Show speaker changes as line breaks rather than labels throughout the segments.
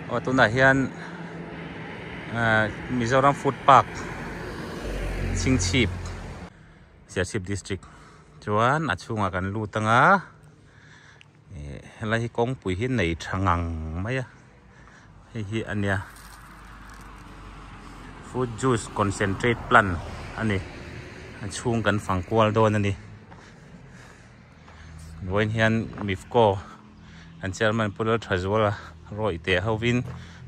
Aw tunah hian ahh Mizoram food park Chhingchhip Serchhip district chuan a chhungah kan lut anga ih helai hi kawngpui hi nei tha ngang mai a hei hi a nia fruit juice concentrate plant a ni a chhung kan fang kual dawn a ni. Vawiin hian Mifco an chairman Pu Lalthazuala rawih teh hovin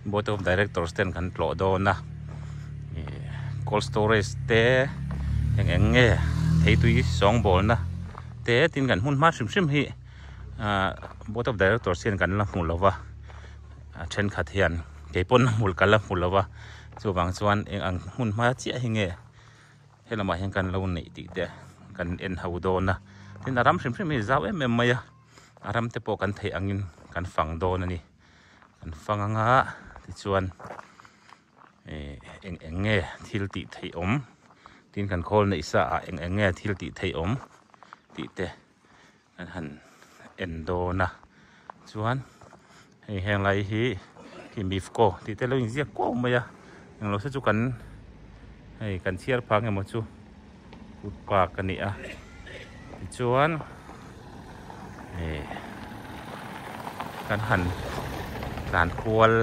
Board of Directors ten kan tlawh dawn a ih cold storage te eng eng nge theitui sawngbawlna te tin kan hmun hma hrim hrim hi ah Board of Directors hian kan la hmu lo va a thenkhat hian keipawn hmul ka la hmu lo va chuvang chuan eng ang hmun hma chiah hi nge. He lamah hian kan lo neih tih te kan en ho dawn a, tin a ram hrim hrim hi zau em em mai a, a ram te pawh kan theih angin kan fang dawn a ni, kan fang anga tichuan ih eng eng nge thil tih theih awm tin kan khawl neih sa ah eng eng nge thil tih theih awm tih te kan han en dawn a chuan hei heng lai hi khi mifco tih te lo inziak kuau mai a englo se chu kan hei kan chhiar phak emaw chu food park a ni a tichuan ih kan han tlan kual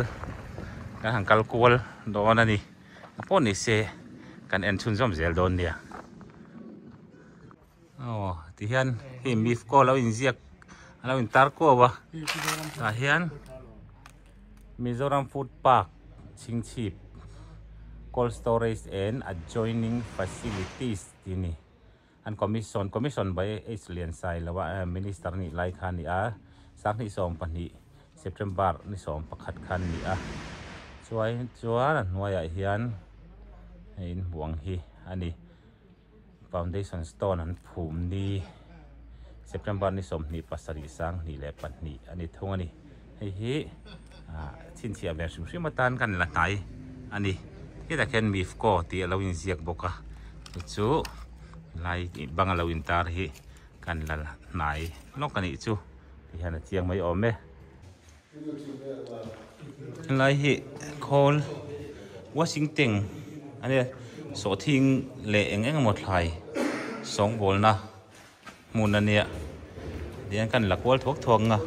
kan han kal kual dawn a ni pawh ni se kan en chhunzawm zel dawn nia. Aw tihian hei mifco lo inziak a lo intar kuau a tah hian Mizoram food park Chhingchhip cold storage and adjoining facilities tih a ni an commission commission by H Liansailova minister nih lai kha a ni a 2022 September ni 11 kha a ni a chuai chuan a hnuaiah hian hei inbuang hi a ni. Foundation stone an phum ni September ni 27 2022 a ni thung a ni. Hei hi ah chhinchhiah ve hrim hrim atan kan la hnai a ni. Hetah khian Mifco tih a lo inziak bawk a chu chu lai bang a lo intar hi kan la hnai lawk a nih chu ti hian a chiang mai awm e. Helai hi khawl washing tank a nia sawhthing leh eng eng emaw thlai sawngbawlna hmun a nia tihian kan la kual thuak thuak ang a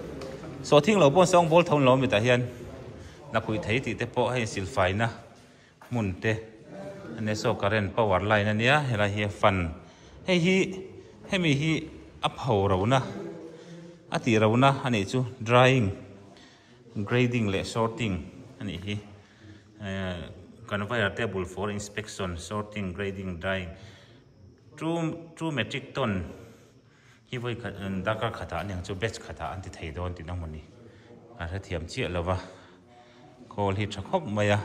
sawhthing lo pawh sawngbawl tho lo mitah hian lakhuih thei tih te pawh hei silfaina hmun te a nia saw current power line a nia helai hi a fan hei hi hemi hi a pho rona a tih rona a nih chu drying grading leh sorting a nih hi ehh conveyor table for inspection sorting grading drying two two metric ton hi vawi khat darkar khatah aniang chu batch khatah an ti thei dawn tihna mawni a hrethiam chiah lo va khawl hi tha khawp mai a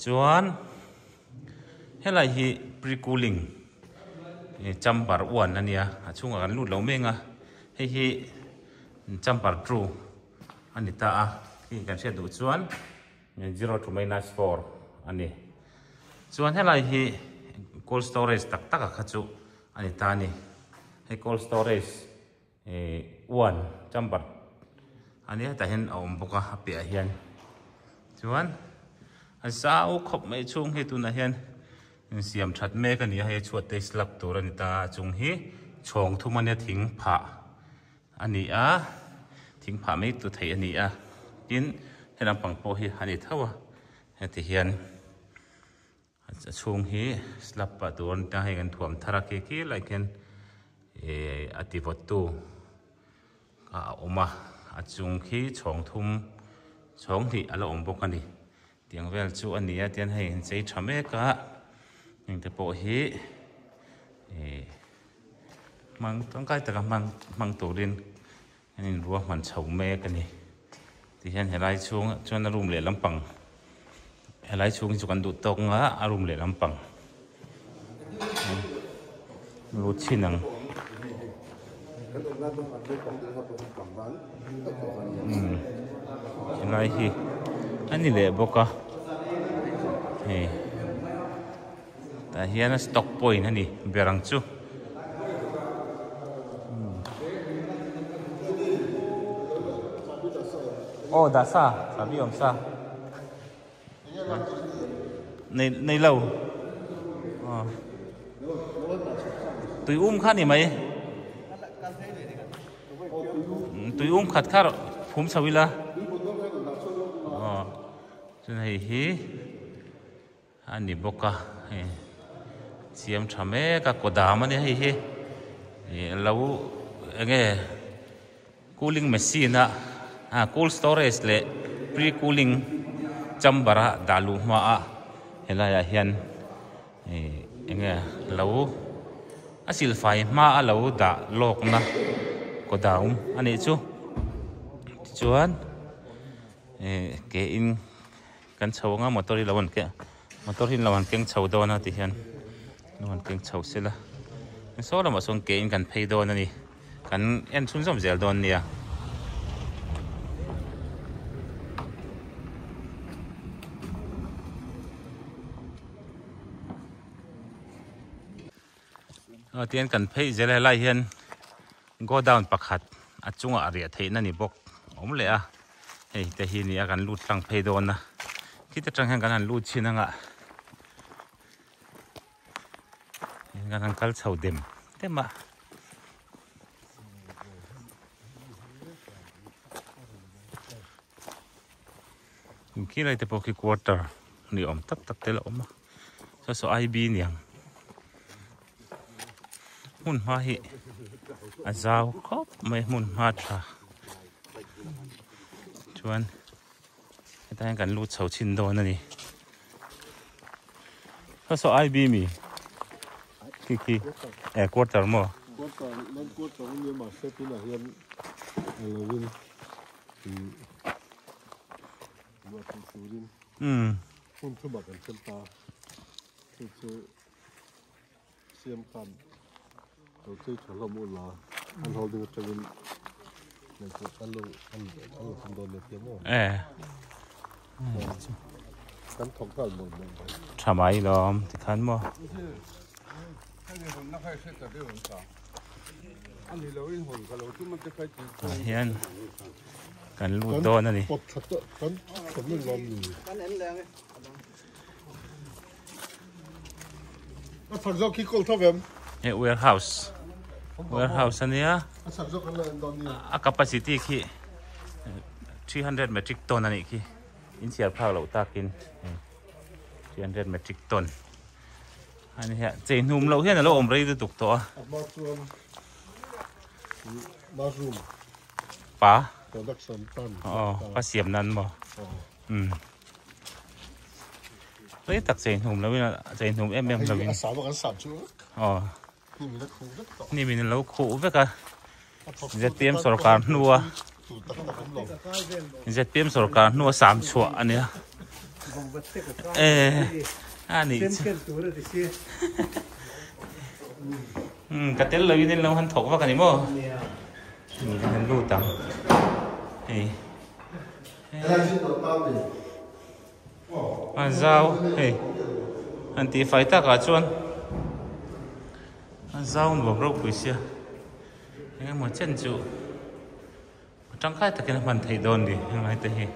chuan helai hi pre cooling chamber one a nia a chhungah kan lut lo mek a hei hi chamber two a ni ta a khi kan hriat duh chuan zero to minus four a ni chuan helai hi cold storage tak tak a kha chu. A ni ta a ni. Hei cold storage ih one chamber a nia tah hian a awm bawk a a piahah hian chuan a zau khawp mai chhung hi tunah hian insiam that mek a ni a hei a chhuat te hi slab tur a ni ta a chung hi chhawng thum a nia thing phah a ni a thing phah mai tur theih a ni a tin he lampang pawh hi a ni tho a heti hian. A chhung hi slab pah tur an tia hei kan thuam thar a khi khi lai khian ih a ti vawt tu a awm a a chung khi chhawng thum chhawng hnih a la awm bawk a ni tiang vel chu a ni a tian hei an chei tha mek a heng te pawh hi ih hmang tangkai taka hmang hmang turin an inruahman chho mek a ni tihian helai chhung chuan a room leh lampang helai chhung hi chu kan duh tawk ang a a room leh lampang lut chhin ang umm helai hi a ni leh bawk a hei tah hian a stock point a ni ber ang chu. Aw dah sa chahbi awm sa. Nei nei lo aw tui um kha ni mai tui um khat kha phum chho ila aw chuan hei hi a ni bawk a hei siam tha mek a kaw dam a nia hei hi ih lo eng nge cooling machine a ah cold storage leh pre cooling chamber a dah luh hma a helaiah hian ih eng nge lo a silfai hma a lo dah lawk na kaw dam a nih chu tichuan ih ke in. Kan chho anga motor hi lo an keng motor hi lo an keng chho dawn a ti hian lo an keng chho sela saw lamah sawn ke in kan phei dawn a ni kan en chhunzawm zel dawn nia. Aw tihian kan phei zel a helai hian godown pakhat a chungah a riah theihna ni bawk a awm leh a hei te hi nia kan lut tlang phei dawn a khita tang hian kan han lut chhin anga kan han kal chho dem dem a. Khilai te pawh khi quarter ni awm tak tak te la awm a. Saw saw IB niang hmun hma hi a zau khawp mai hmun hma tha chuan hetah hian kan lut chho chhin dawn a ni saw saw IB mi khi khi eh quarter maw
quarter nan quarter ania mahse tunah hian a lo in ih luah tur turin
umm.
Hun thumah kan hrem ta. Chu chu siam khan lo chei tha hlawm u la, an holding atangin ngaihtuah kan lo an lo tum dawn nia tia maw?
Eh.
Kan thawk nghal mawlh mawlh mai.
Tha mai lawm tikhan maw. Tah hian kan lut dawn a ni. Hei warehouse warehouse a nia a capacity khi 300 metric ton a nih khi inchhiar phak loh takin 300 metric ton. Ani hian chei hnum loh hian alo awm rei lutuk tawh a.
A hma chuan mushroom
pa
production tan
aw pa siam nan maw umm rei tak chei hnum loh in chei hnum em em loh in
a sam a kan sam chu
aw
ni min a khuh vek tawh
ni min alo khuh vek a zpm sorkar hnua zpm sorkar hnua sam chhuah a nia eh a nih chu umm ka tel loin in lo han thawk vak a ni maw kan han lut ang hei a zau hei han tih fai takah chuan a zau nuam ropui sia. Eng emaw chen chu a tangkai takin a hman theih dawn ni helai te hi.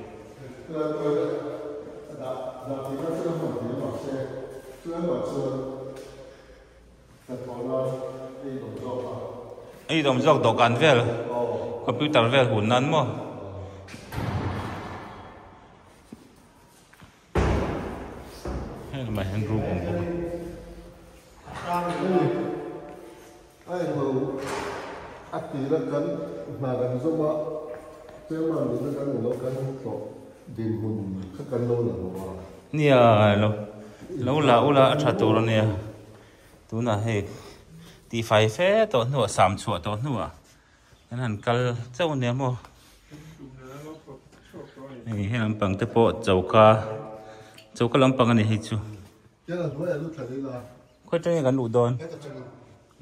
Ei dawm zawk dawhkan vel computer vel hun nan maw. Heng lamah hian room awm bawk a.
A englo a tira kan hna kan zawm a, chairman nihna kan englo kan tlawh dinhmun kha kan lo la lo a.
Nia lo lo la ula a tha tur a nia. Tunah hei tihfai fe tawh hnuah sam chhuah tawh hnuah Kan han kal chauh ania maw hei he lampang te pawh choka choka lampang a ni hei chu khawi atangin kan luh dawn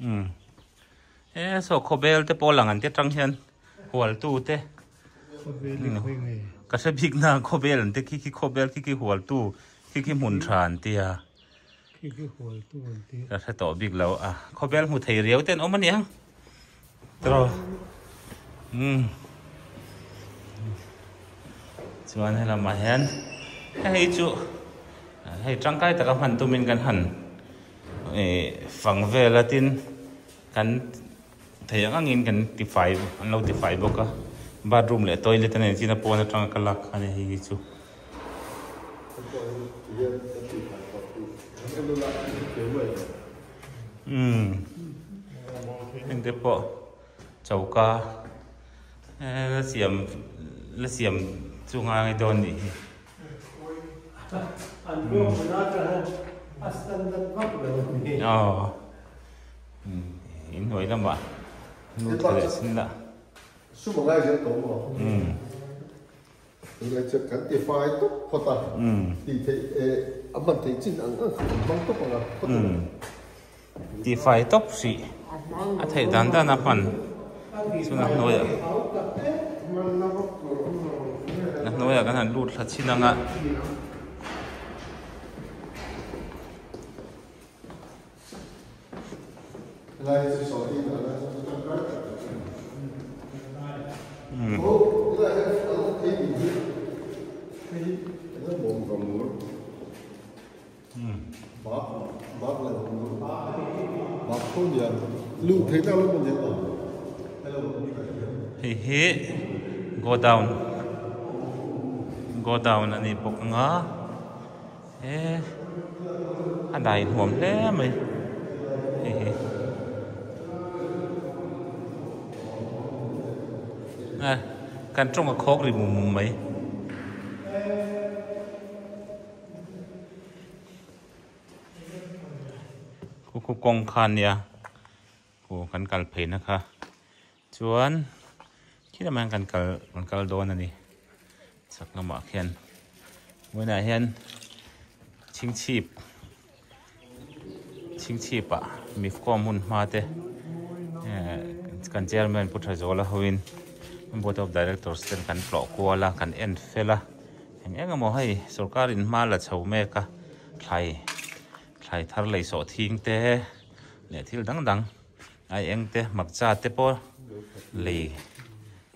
umm he saw khawbel te pawh lang an ti atang hian hualtu te ka hre bik na khawbel an ti khi khi khawbel khi khi hualtu khi khi hmun tha an tia ka hre tawh bik lo a khawbel hmu thei riau te an awm aniang. Tro umm chuan helamah hian hei chu Hei tangkai taka hman tumin kan han fang vel a tin kan thei ang angin kan tifai an lo tifai bawk a bathroom leh toilet a nei chin a pawn atanga ka lak kha a ni hei hi chu. Umm heng te pawh choka la siam la siam chu ngai dawn nih hi. Aw inhnuai lamah nu tha leh sin lah. Tifai tawp hrih a theih dan dan a hman chuan a hnuaiah a hnuaiah kan han lut thla chhin ang a. Hei hi godown godown a ni bawk ang a he a dai hmuam hle mai hei hi kan tawng a khawk ri mum mum mai. Khu khu kawng kha ania khu kan kal phei na kha chuan khi lamah hian kan kal kan kal dawn a ni chhak lamah khian vawiinah hian chhingchhip chhingchhip ah mifco hmun hma te eh kan chairman pu Thazuala hoin board of directors ten kan tlawh kual a kan en fel a. Eng eng emaw hei sorkar in hma la chho mek a thlai thlai thar lei sawh thing te leh thil dang dang ai eng te hmakcha te pawh lei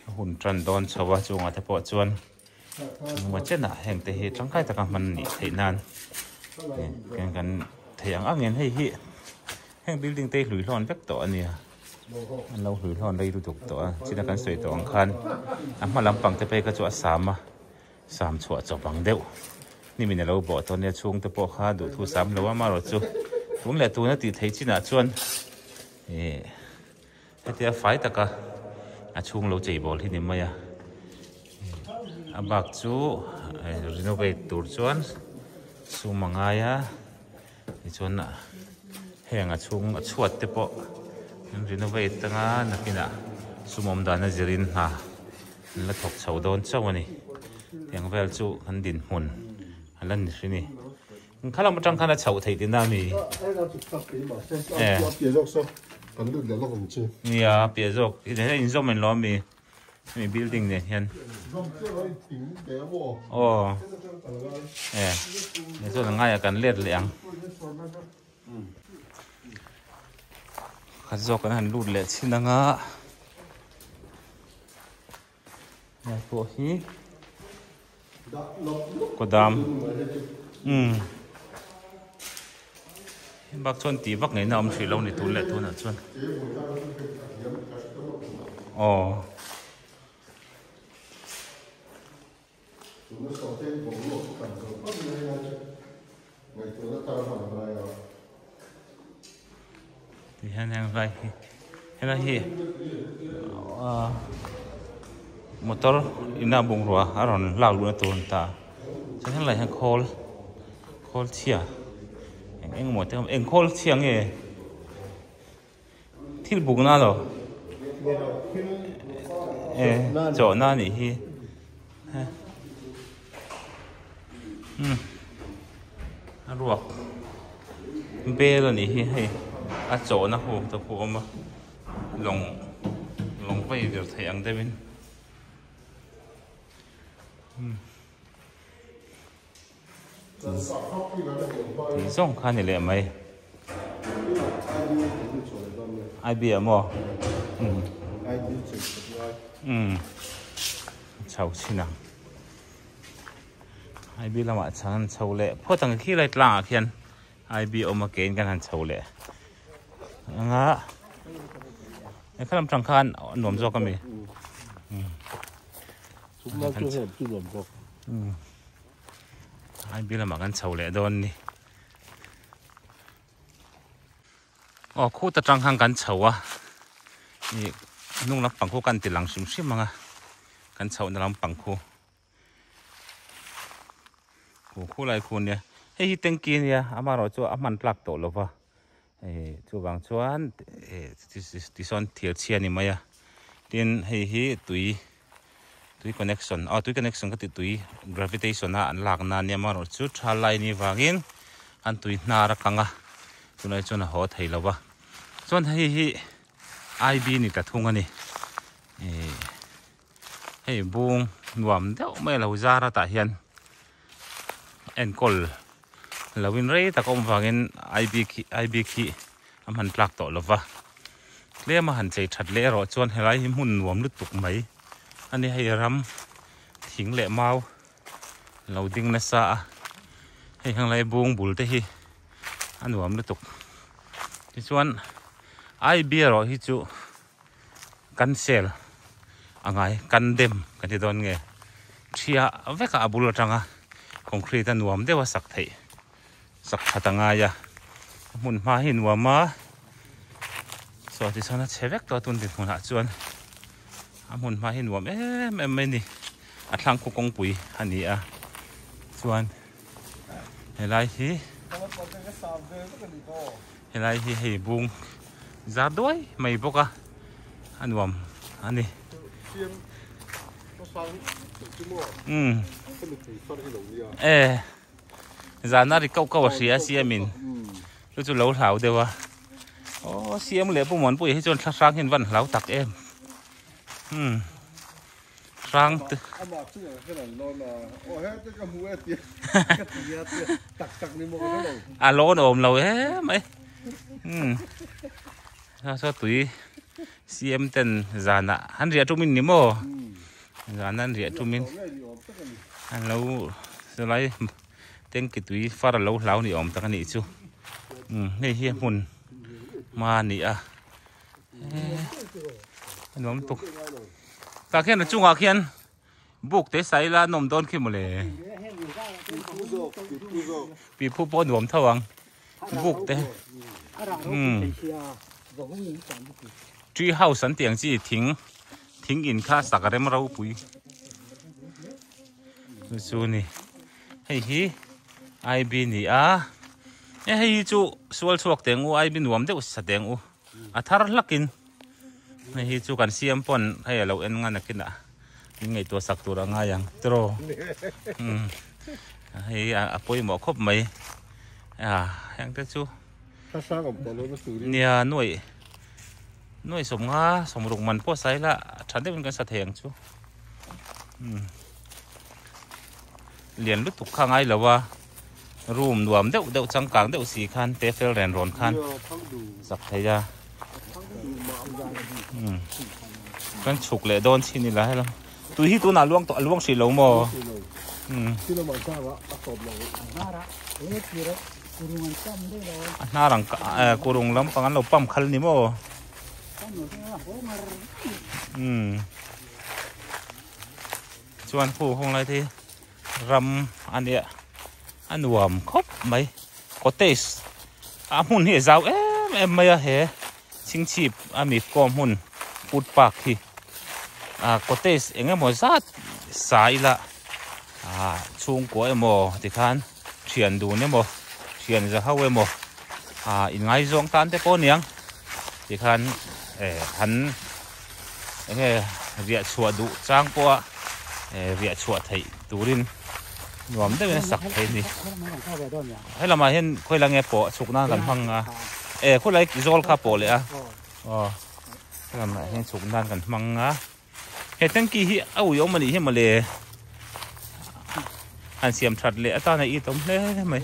a hun tan dawn chho a chungah te pawh chuan engemaw chenah heng te hi tangkai taka hman a nih theih nan kan kan thei ang angin hei hi heng building te hi hlui hlawn vek tawh a nia. An lo hlui hlawn rei lutuk tawh a, china kan sawi tawh ang khan a hma lampang te phei kha chu a sam a, sam chhuah chawp ang deuh hnimin a lo bawh tawh ania chhung te pawh kha duhthu sam lo a amaherawh chu tun leh tuna tih theih chinah chuan ih hetia fai taka a chhung lo chei bawl hi ni mai a, a bak chu renovate tur chuan sum a ngai a. Tichuan heng a chhung a chhuat te pawh an renovate anga nakinah sum awm dan a zirin hna an la thawk chho dawn chauh a ni. Tiang vel chu an dinhmun a la ni hri ni. Kha lam atang khan a chhoh theih tihna a mi? Nia piah zawk inzawm englo a mi? Hemi building nen hian aw e hei chuan a ngaiah kan let leh ang khat zawk kan han lut leh chhin anga helai pawh hi kawdam umm bak chuan tih vak ngaihna a awm hrih lo a ni tun leh tunah chuan aw. Tihian heng lai hi helai hi ahh motor ina bungrua a rawn lak luhna tur a ni ta chuan helai hian khawl khawl chhia eng eng emaw te a awm eng khawl chhia nge thil bukna lo e chawhna a nih hi umm a ruak bel a nih hi hei a chawhna ho te pawh a awm a lawng lawng vei vir theih ang deuhin umm tih zawng kha a ni leh mai I_B ah maw umm umm chho chhin ang. IB lamah chhan an chho leh phawt ang khi lai tlangah khian IB awm a kein kan han chho leh anga e khalam tang khan nuam zawk ami IB lamah kan chho leh dawn ni Aw khut atang khan kan chho a ih hnung lampang khu kan ti lang hrim hrim ang a kan chhohna lampang khu khu khu lai khu nia hei hi tanky ania amaherawh chu a hman tlak tawh lo va ih chuvang chuan ih tisawn thir chhia a ni mai a tin hei hi tui tui connection aw tui connection ka ti tui gravitation a an lak na ania amaherawh chu tha lai ni vangin an tui hnar a kang a tunah chuan a haw thei lo va chuan hei hi I_B ni ta thung a ni ih hei bung nuam deuh mai a lo zar a tah hian enkawl lo in rei tak a awm vangin I_B khi I_B khi a hman tlak tawh lo va tlem a han chei that leh erawh chuan helai hi hmun nuam lutuk mai a ni hei ram thing leh mau lo ding nasa a hei heng lai bung bul te hi a nuam lutuk tichuan I_B erawh hi chu cancel a ngai condemn kan ti dawn nge ṭhia vekah a bul aṭanga concrete a nuam deuh a sak theih sak that a ngai a a hmun hma hi nuam a saw tichuan a chhe vek tawh a tun dinhmunah chuan a hmun hma hi nuam em em mai a ni a thlang khaw kawngpui a ni a chuan helai hi helai hi hei bung zar duai mai bawk a a nuam a ni umm e zana ri kauh kauh a hria a siamin chu chu lo hlau deuh a aw siam leh pu Muanpuia hi chuan thla hrang hian van hlau tak em umm hrang te a lawn awm lo emai umm saw tui siam ten zanah an riah tumin ni maw zan an riah tumin an lo chulai tanki tui far a lo hlau ni awm tak a nih chu umm hei hi a hmun hma a ni a a nuam tuk tah khian a chungah khian buk te sai la an awm dawn khi mawle pipu pawh a nuam tho ang buk te umm tree house an tih ang chi thing thing in kha sak rem ropui chu chu a ni hei hi I_B ni a e hei hi chu sual chhuak teng u I_B nuam deuh sa teng u a thar hlak in hei hi chu kan siam pawn hei alo en ngan a kinah min ngaihtuah sak tur a ngai ang tiraw umm hei a pawimawh khawp mai a heng te chu nia nuaih nuaih sawmnga sawmruk man pawh sai la a tha deuhin kan sa thei ang chu umm lian lutuk kha ngai lo a room nuam deuh deuh changkang deuh si khan te fel ren rawn khan sak thei a umm kan chhuk leh dawn chin ila helam tui hi tunah luang tawh a luang hrih lo maw umm a hnar ang kurung lampang an lo pump khal ni maw umm. Chuan khu hung lai te hi ram a nia a nuam khawp mai cottage a hmun hi a zau em em mai a he chhingchhip a mi kawm hmun food park hi ah cottage eng emaw zat sa ila ah chhungkua emaw tikhan thian dun emaw thian za ho emaw ah inngaizawng tan te pawh a niang tikhan eh an. Enge riah chhuah duh chang pawha riah chhuah theih turin nuam deuhin a sak theih a ni. Helamah hian khawi la nge pawh chhuk nan kan hmang a, e khawilai zawl kha pawh leh a, aw helamah hian chhuk nan kan hmang a, he tanky hi a ui awm a nih hi mawle han siam that leh atana it awm hle mai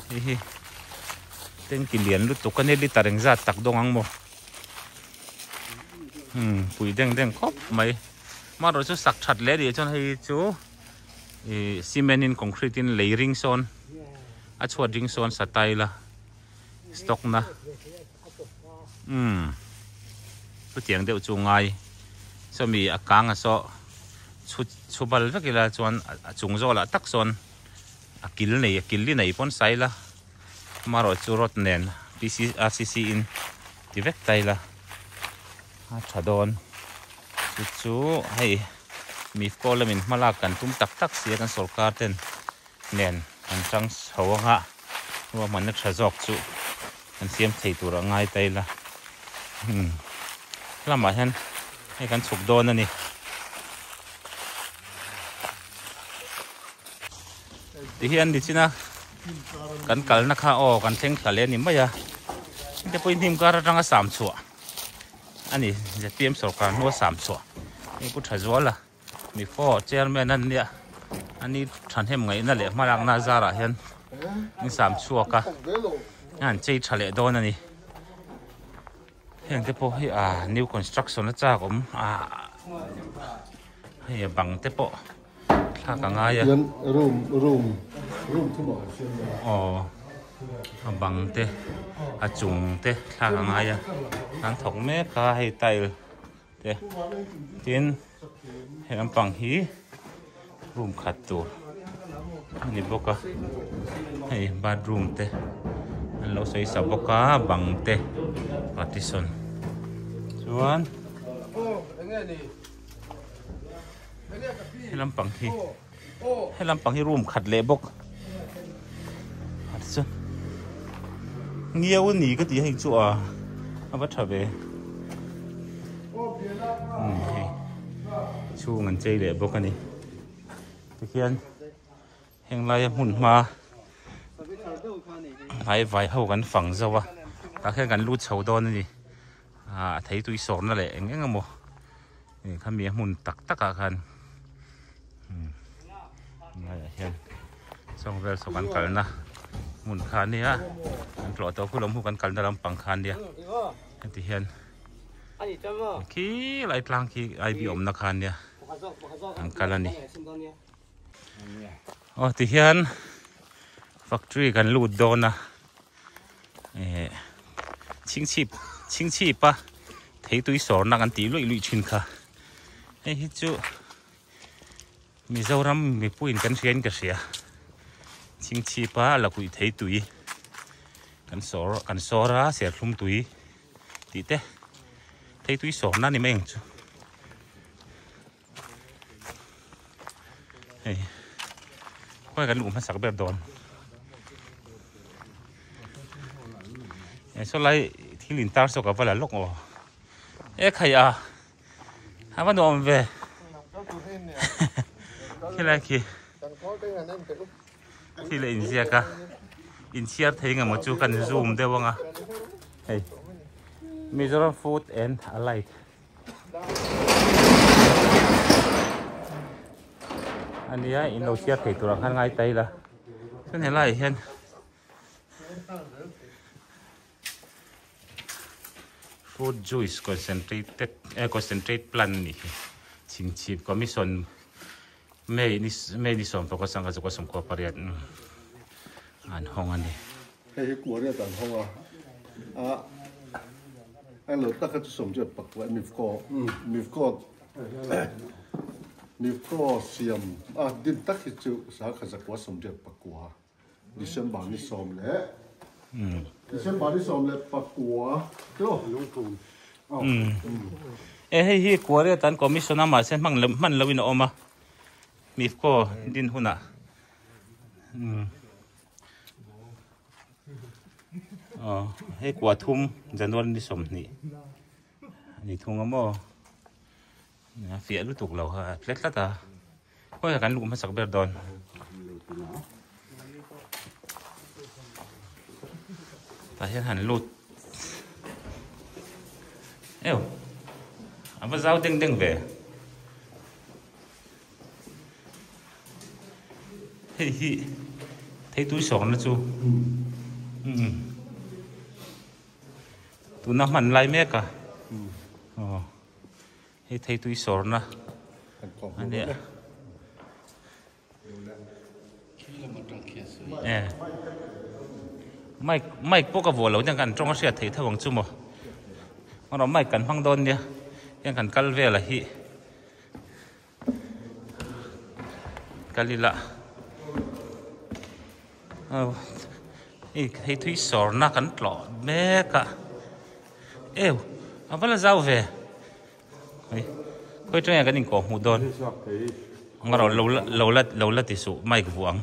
hei hi tanky lian lutuk a nia liter engzat tak dawng ang maw. Umm pui deng deng khawp mai amaherawh chu sak that leh nih chuan hei chu Ih cement in concrete in lei ring sawn a chhuat ring sawn sa ta ila stock na umm chutiang deuh chu ngai sawmi a kang a saw chhu chhu bal vek ila chuan a chung zawlah tak sawn a kil nei a kil li nei pawn sa ila amaherawh chu rod nen P C R C C in ti vek ta ila a tha dawn chu chu hei mifco lamin hma lak kan tum tak tak sia kan sorkar ten nen an tang chho anga ruahmanna tha zawk chu kan siam thei tur a ngai ta ila umm lamah hian hei kan chhuk dawn a ni. Tihian nichina kan kalna kha aw kan thleng thla leh a ni mai a hengte pawhin hnim kar atanga sam chhuah a ni zpm sorkar hnua sam chhuah hei pu Thazuala Mifo chairman an nia ani thahnem ngaihna leh hmalakna zarah hian in sam chhuak a an chei tha leh dawn a ni heng te pawh hi ah new construction a chak awm ah hei a bang te pawh thlak a ngai a
room room room thum ah
aw a bang te a chung te thlak a ngai a an thawk mek a hei tile te tin he lampang hi room khat tur a ni bawk a hei bathroom te an lo sawi sa bawk a bang te partition chuan he lampang hi he lampang hi room khat leh bawk chuan ngiau a ni ka tih hei chu a a va tha ve umm hei chhung an chei leh bawk a ni tikhian heng laia hmun hma hnai vai ho kan fang zo a tah khian kan lut chho dawn a ni ah a thei tui sawrna leh eng eng emaw ih khami a hmun tak tak ah khan umm laiah hian sawng vel saw kan kalna hmun kha a nia an tlawh tawh khu lam hu kan kalna lampang kha a nia heti hian khi lai tlang khi I B awmna kha a nia an kal a ni aw ti hian factory kan lut dawn a. Eh chhingchhip chhingchhip a theitui sawrna kan tih luih luih thin kha hei hi chu Mizoram mipuiin kan hria in ka hria chhingchhip a lakuih theitui kan sawr kan sawr a serthlum tui tih te theitui sawrna a ni mai ang chu. Hei khawi kan luh hmasak ber dawn saw lai thil in tar saw ka va la lawk aw e khai a a va nuam ve khilai khi thil a inziak a inchhiar thei engemaw chu kan zoom deuh anga hei Mizoram food and alight. Ania in lo chhiar thei turah khan ngai ta ila chuan helaiah hian fruit juice concentrated eh concentrate plant a nih hi chhingchhip commission May ni May ni sawmpakua sangha zakua sawmkua pariat an hawng a ni.
Hei hi kuariat an hawng a, a englo tak kha chu sawmriat pakua mifco mifco mifco siam a din tak hi chu sangha zakua sawmriat pakua December ni sawm leh December ni sawm leh pakua tiraw lungphum
e hei hi kuariat an commission a mahse hmang lo hman loin a awm a mifco din hunah aw hei kua thum January ni sawmhnih a ni thung a maw a fiah lutuk lo kha a tlet tlat a. Khawi ah kan luh hmasak ber dawn. Tah hian han lut. Eo. A va zau deng deng ve. Hei hi thei tui sawrna chu. Um. Tuna hman lai mek a. Aw. Hei thei tui sawrna a nia. E mic mic pawh ka vuah lo hian kan tawng a hriat theih tho ang chu maw erawh mic kan hmang dawn nia hian kan kal vel a hi kal ila aw hei hei thui sawrna kan tlawh mek a eu a va la zau ve. Hei khawi tangah kan inkawh hmuh dawn ang erawh lo la lo la lo la ti suh mic vuah ang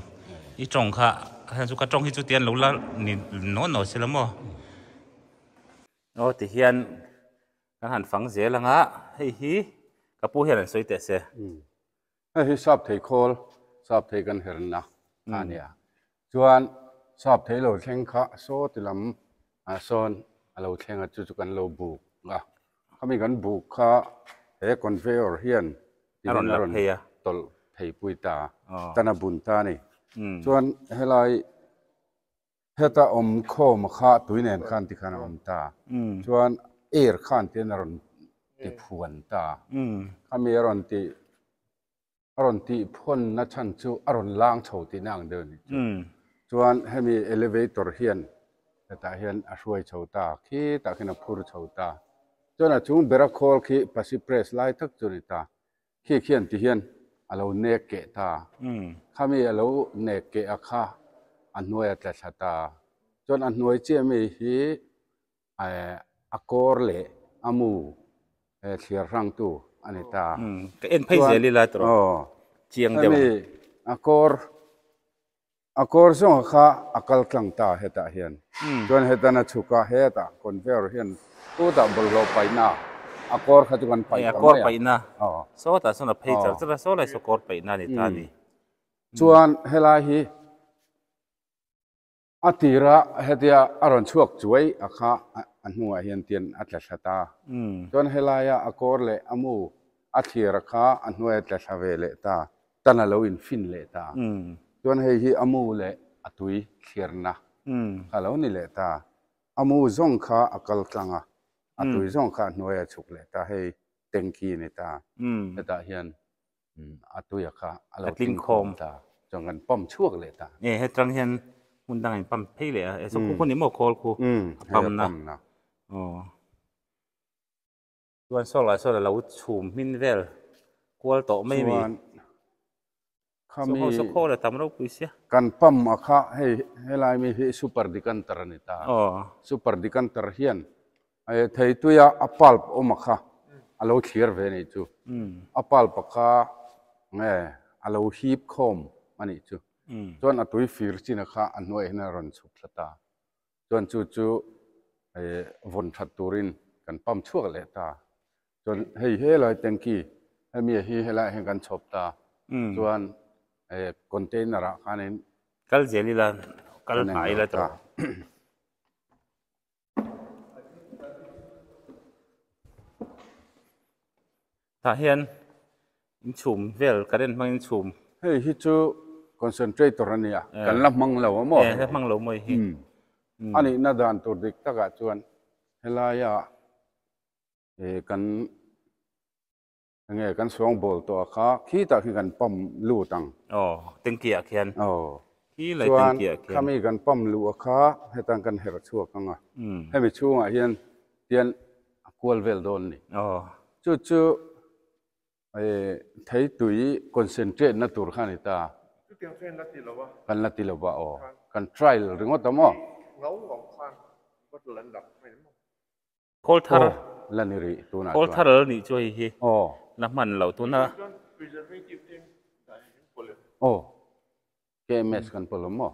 i tawng kha a chu ka tawng hi chu tian lo la ni naw naw se la maw aw ti hian kan han fang zel ang a hei hi ka pu hian an sawi teh se.
Hei hi sap thei khawl sap thei kan herna a nia chuan sap thei lo thleng kha saw ti lam ah sawn a lo thleng a chu chu kan lo buk a khami kan buk kha he conveyor hian
a rawn la phei a
tawlh phei pui ta tan a bun ta a ni chuan helai heta awm khawm kha tui nen khan tikhan a awm ta chuan air khan tian a rawn ti phuan ta khami a rawn ti a rawn tih phawnna chhan chu a rawn lang chho tihna ang deuh a nih chu. Chuan hemi elevator hian hetah hian a hruai chho ta khitah khian a phur chho ta. Chuan a chung bera khawl khi pasi press lai tak chu a ni ta. Khi khian ti hian a lo nek keh ta. Khami a lo nek keh a kha a hnuai a tla thla ta. Chuan a hnuai chiah mi hi a kawr leh a mu thliar hrangtu a ni ta.
Ka en phei zel ila tawh chiang deuh ang.
Hemi a kawr a kawr zawng kha a kal tlang ta hetah hian. Chuan hetan a chhuk a hetah conveyor hian chutah bawlhhlawh paihna a kawr kha chu kan paih ta mai a.
A kawr paihna sawtah sawn a phei char char a saw lai saw kawr paihna a ni ta a ni.
Chuan helai hi A tira hetia a rawn chhuak chuai a kha a hnungah hian tian a tla thla ta. Chuan helaia a kawr leh a mu a thlir a kha a hnuai a tla thla ve leh ta, tan a lo infin leh ta. Chuan hei hi a mu leh a tui thlirna kha a lo ni leh ta. A mu zawng kha a kal tlang a, a tui zawng kha a hnuai a chhuk leh ta. Hei tanky a ni ta. Hetah hian a tuia kha a lo tling khawm ta chuan kan pump chhuak leh ta.
E hetang hian hmun dangah in pump phei leh a e saw khu khu ni maw khawl khu a pump na aw chuan saw lah sawn a lo chhum hmin vel kual tawh mai mi
khami
saw khawl a tam ropui sia
kan pump a kha hei helai mi hi super decanter a ni ta super decanter hian Thei tuia a pulp awm a kha a lo thlir ve anih chu. A pulp a kha nge a lo hip khawm anih chu. Chuan a tui fir chin a kha a hnuaiah hian a rawn chhuk thla ta. Chuan chu chu vawn that turin kan pump chhuak leh ta. Chuan hei helai tanky hemi hi helaiah hian kan chhawp ta. Chuan container ah khanin
kal zel ila kal hnai ila tawh. Tah hian inchhum vel current hmangin chhum.
Hei hi chu concentrator a nia, kan la hmang lo a maw?
E, la hmang lo maw hi.
A nihna dan tur dik takah chuan helaia kan Enge kan suang bawl tawh a kha khitah khi kan pump lut ang.
Aw, tanky ah khian.
Aw.
Khi lai tanky ah khian.
Chuan khami kan pump luh a kha hetan kan herh chhuak ang a. Hemi chhungah hian tian a kual vel dawn ni.
Aw.
Chu chu thei tui concentrate na tur kha a ni ta.
Chutiang chuan la ti lo a.
Kan la ti lo va aw. Kan trial ringawt a maw?
Ngau ngau khan bottle an dak mai maw?
Khawl thar
la ni rih tunah chuan.
Khawl thar la nih chu hei hi la hman loh tuna.
Aw KMS kan pawlh awm maw?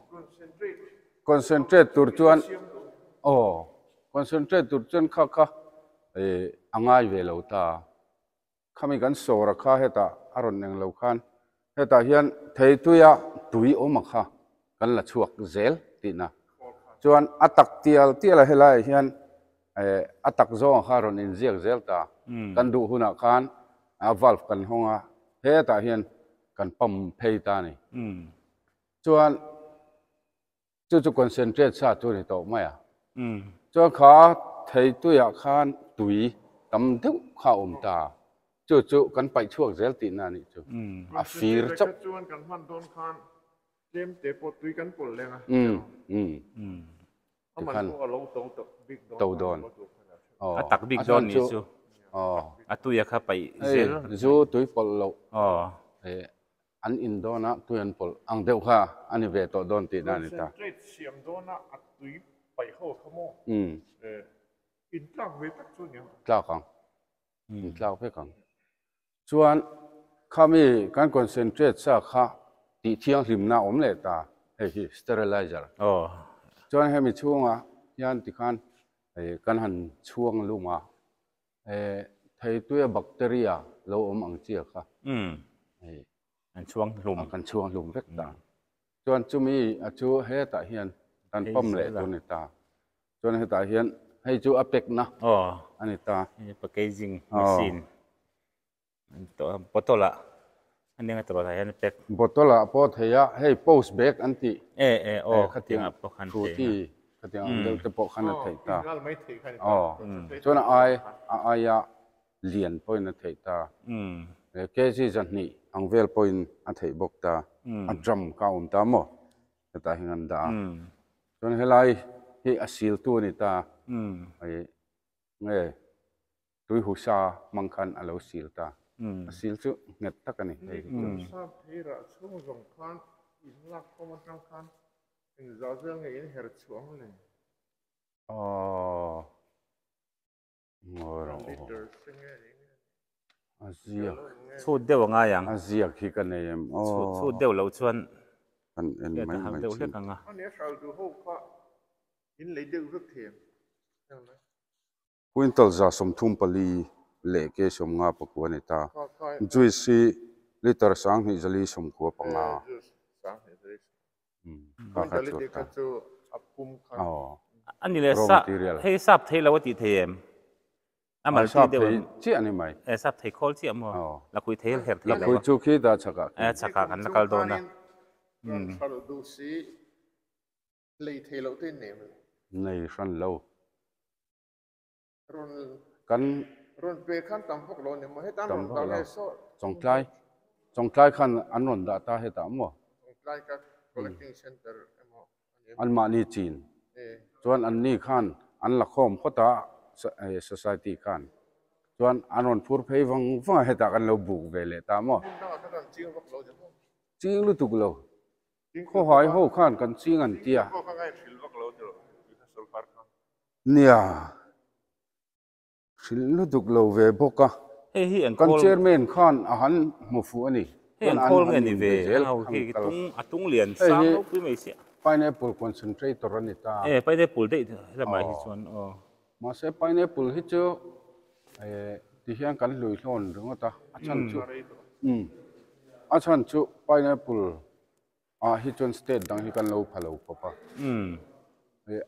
Concentrate tur chuan aw concentrate tur chuan kha kha a ngai ve lo ta. Khami kan sawr a kha hetah a rawn eng lo khan hetah hian theituia tui awm a kha kan la chhuak zel tihna chuan a tak tial tial a helaiah hian eh a tak zawng a kha rawn inziak zel ta kan duh hunah khan a valve kan hawng a hetah hian kan pump phei ta a ni chuan Chu chu concentrate sa chu a ni tawh mai a. Chuan kha thei tuiah khan tui tam deuh kha a awm ta. Chu chu kan paih chhuak zel tihna a nih chu. A fir chauh.
Chuan kan hman dawn khan. Tlem te pawh tui kan pawlh leng a.
Um um.
A man pawh a lo to tak bik dawn.
To dawn.
A tak bik dawn nih chu. A tui a kha paih zel.
Hei zu tui pawlh loh. An in dawn a tui an pawlh ang deuh kha a ni ve tawh dawn tihna a ni ta.
Concentrate siam dawn a a tui paih ho kha maw? In tlak ve tak chu nia.
Tlak ang. In tlak vek ang. Chuan khami kan concentrate sa kha tih thianghlimna a awm leh ta, hei hi sterilizer. Chuan hemi chhungah hian tikhan kan han chhuang lum a, theituia bacteria lo awm ang chia kha
an chhuang hlum.
Kan chhuang hlum vek ta. Chuan chumi a chu hetah hian kan pump leh tur a ni ta. Chuan hetah hian hei chu a pekna a ni ta.
Packaging machine bottle ah a nia nga tawrh ah hian pack.
Bottle ah pawh thei a, hei post bag an tih.
E e aw khatiang ah pawh khan
thei a. Khatiang ang deuh te pawh khan a theih ta. Aw chuan a ai a aia lian pawhin a theih ta. Kg zahnih ang vel pawhin a theih bawk ta. A drum kha a awm ta maw? Hetah hian an dah a. Chuan helai hi a siltu a ni ta. Hei nge tui husa hmang khan a lo sil ta. A sil chu nghet tak a ni hei hi chu.
Sap thei rah chhung zawng khan in lak khawm atang khan engzah vel nge in her chhuah ang le?
Aww. A ziak.
Chhut deuh a ngai ang.
A ziak hi ka nei em aw.
Chhut chhut deuh loh chuan
kan en mai mai
deuh hlek ang a.
Ani a hral duh ho kha in lei deuh vek thei em?
Quintal 134 leh ke 59 a ni ta. Juice hi litre 2295. Kha kha chu ta.
Ani leh
Raw
sa
material.
Hei sap thei lo a tih thei em? A mal
Sap
ti deuh
thei
em?
chiah a ni mai.
E sap thei khawl chiah maw?
Aw.
Lakhui thei her thei lo a.
Lakhui chu khi dah chhakah
E chhakah kan la kal dawn a.
Rawn hral duh si lei thei loh te in nei em le?
Nei hran lo.
Rawn
Kan
rawn pe khan tam vak lo a ni maw? Heta an
Tam
rawn
vak
dah
lo.
nge saw?
Chawngtlai Chawngtlai khan an rawn dah ta hetah maw?
Chawngtlai ka collecting center emaw a ni em?
Anmahni chin chuan anni khan an la khawm phawt a society khan chuan an rawn phur phei vang vang a hetah kan lo buk ve leh ta maw?
Hmun dangah khan kan ching vak lo a ni maw?
Ching lutuk lo. Khawhai ho khan kan ching an ti a.
Ching pawh kha ngaihhrilh vak lo a ni lo sorkar khan.
Nia, hrilh lutuk lo ve bawk a.
Hei hi eng
Kan
khawl
chairman khan a han hmu fuh a ni.
Hei eng
Chuan an
khawl
han
nge ni
in
ve?
ve zel
Au
kha
khi
an kal.
tung a tung lian
Hei
sang
hi
ropui mai sia.
Pineapple concentrator a ni ta.
E pineapple daih lamah hi chuan aw.
Mahse pineapple hi chu eh ti hian kan hlui hlawn ringawt a, a chhan chu umm a chhan chu pineapple ah hi chuan state dang hi kan lo pha lo khawp a.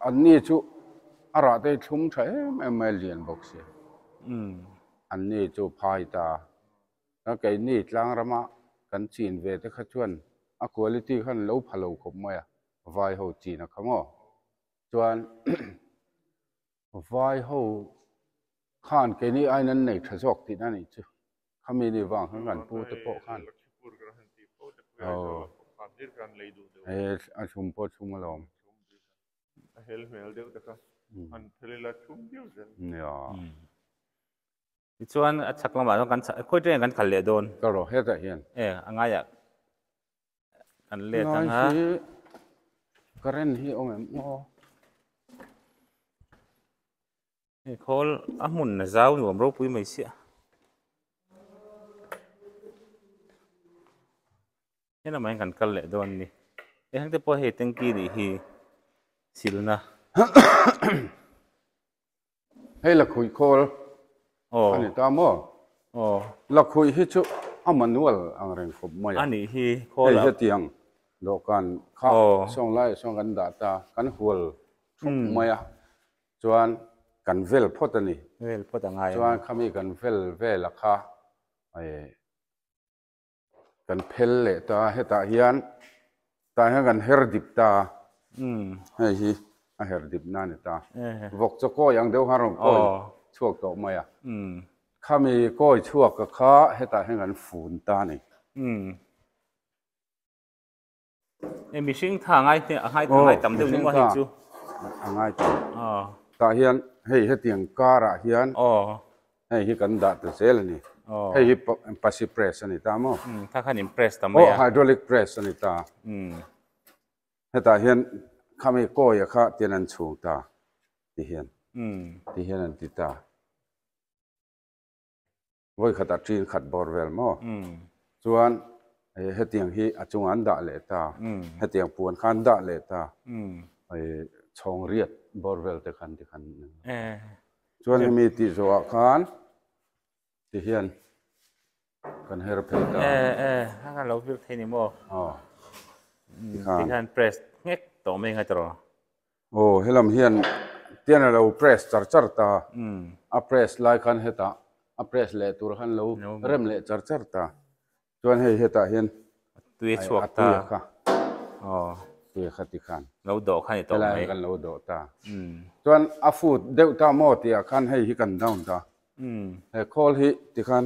Anni chu a rah te hi thlum tha em em mai a lian bawk si. Anni chu phai ta. Keini tlang rama kan chin ve te kha chuan a quality khan lo pha lo khawp mai a, vai ho chin a kha maw. Chuan vai ho khan keini aiin an nei tha zawk tihna a nih chu. Khami ni vang khan kan pu te pawh khan he a thlum pawh thlum alawm. Nia.
Tichuan a chhak lamah chuan kan chhak khawi tengah kan kal leh dawn.
Ka rawh hetah hian.
E a ngaiah kan let ang a.
Ngai hi current hi awm em aw.
Hei khawl a hmun a zau nuam ropui mai sia. He lamah hian kan kal leh dawn a ni. Hei heng te pawh hei tanky nih hi silna.
Hei lakhuih khawl a ni ta maw? Lakhuih hi chu a manual ang reng khawp mai a.
A nih hi khawl
a. Hei hetiang dawhkan kha sawng laiah sawn kan dah ta, kan hual thup mai a. Chuan kan vel phawt a ni.
Vel phawt a ngai a ni.
Chuan khami kan vel vel a kha kan phel leh ta a, hetah hian tah hian kan her dip ta a, hei hi a her dip na a ni ta. Vawk chaw kawi ang deuh khan rawn kawi chhuak tawh mai a. Khami kawi chhuak a kha hetah hian kan fun ta a ni.
E mihring tha ngai te a ngai ngai tam deuh ni maw hei chu.
A ngai tam. Tah hian hei hetiang car ah hian hei hi kan dah ta zel a ni. Hei hi pasi press a ni ta maw?
Tha khan in press ta mai a.
Aw hydraulic press a ni ta. Hetah hian khami kawia kha tian an chhung ta ti hian ti hian an ti ta. Vawi khatah ṭin khat bawr vel maw? Chuan hetiang hi a chungah an dah leh ta, hetiang puan kha an dah leh ta, chhawng riat bawr vel te khan tikhan chuan hemi tih zawhah khan tihian kan her phei ta.
A lo vir thei ni maw? Tikhan press nghek tawh mai ngai tawh.
Aw helam hian tian a lo press char char ta, a press lai khan hetah a press leh tur khan lo rem leh char char ta, chuan hei hetah hian
a tui a chhuak ta,
kha tui a kha ti khan
lo dawh kha ni tawh mai,
helai kan lo dawh ta, chuan a foot deuh ta maw tih ah khan hei hi kan down ta, he khawl hi ti khan.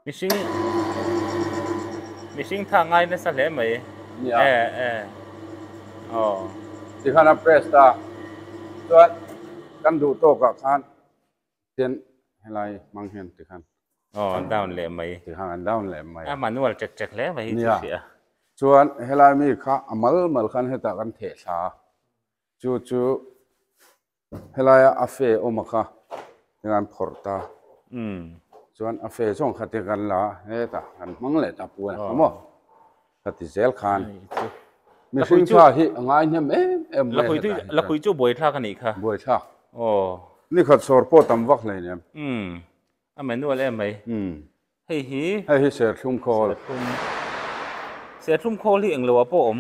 Mihring mihring tha ngai nasa hle mai.
Nia.
E e. Aw.
Tikhan a press ta. Chuan kan duh tawkah khan tian helai hmang hian tikhan.
Aw down leh mai.
Tikhan an down leh mai.
A manual chek chek hle mai hi chu hria.
Chuan helai mi kha a mal mal khan hetah kan theh thla. Chu chu Helaia a fe awm a kha eng an phawrh ta. Chuan a fe zawng kha te kan la hetah kan hmang leh ta puan a kha maw ka ti zel khan. Mihring tha hi a ngai hnem em em mai hetah hi.
Lakhui chu buaithlak a nih kha.
Buaithlak. Nikhat sawr pawh tam vak hleinem.
A manual em mai. Hei hi.
Hei hi serthlum khawl.
Serthlum khawl hi englo ah pawh awm.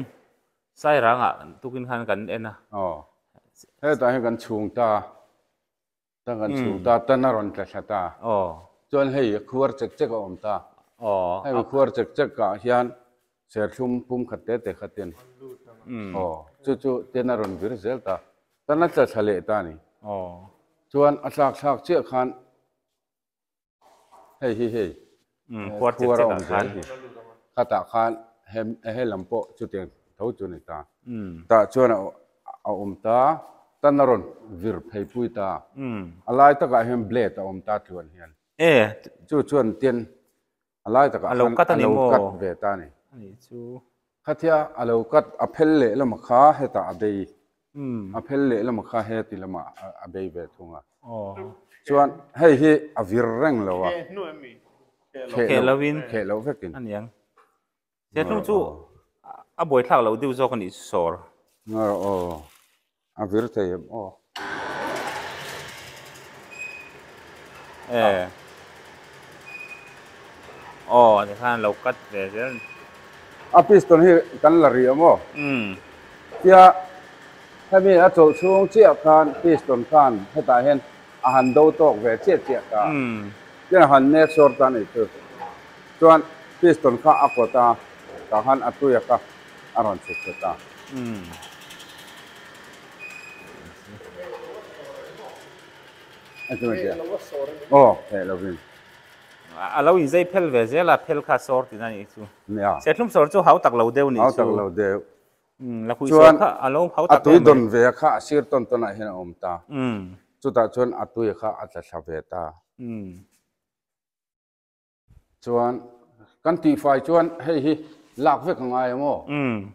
Sairangah tukin khan kan en a.
Aw. Hetah hian kan chhung ta. Tan kan chhung ta, tan a rawn tla thla ta.
Aw.
Chuan hei a khuar chek chek a awm ta.
Aw.
Hei khuar chek chek ah hian serthlum pum khat te te khat in. Aw. Chu chu ten a rawn vir zel ta. Tan a tla thla leh ta a ni.
Aw.
Chuan a tlak thlak chiah khan Hei hi hei
khuar
a awm zel hi. Khatah khan he lam pawh chutiang tho chu a ni ta. Tah chuan a awm ta, tan a rawn vir phei pui ta. A lai takah hian blade a awm ta tluan hian. Chu chuan tian a lai takah khan a lo cut ve ta a ni. Khatia a lo cut a phel leh lamah kha hetah a bei A phel leh lamah kha heti lamah a bei ve thung a. Chuan hei hi a vir reng lo a.
Kheh lovin.
Kheh loh vekin.
A niang. Serthlum chu a buaithlak loh deuh zawk a nih sawr.
Aw a vir thei em aw.
E. Aw tikhan lo cut ve zel.
A piston hi kan la rih awm aw. Tia hemi a chawlh chhung chiah khan piston khan hetah hian a han do tawk ve chiah chiah ta. Tin a han nek sawr ta a nih chu. Chuan piston kha a kawt a, tah khan a tuia kha a rawn chhuk thla ta. Aw heh lovin.
A lo inzei phel ve zel a, phel kha sawr tihna nih chu.
Nia.
Serthlum sawr chu hau tak lo deuh nih chu.
Hau tak lo deuh.
Lakhuih sawr kha a lo hau tak
em mai. A tui dawn ve kha a sir tawn tawn ah hian a awm ta. Chutah chuan a tui kha a tla thla ve ta. Chuan kan tihfai chuan hei hi lak vek a ngai ang aw.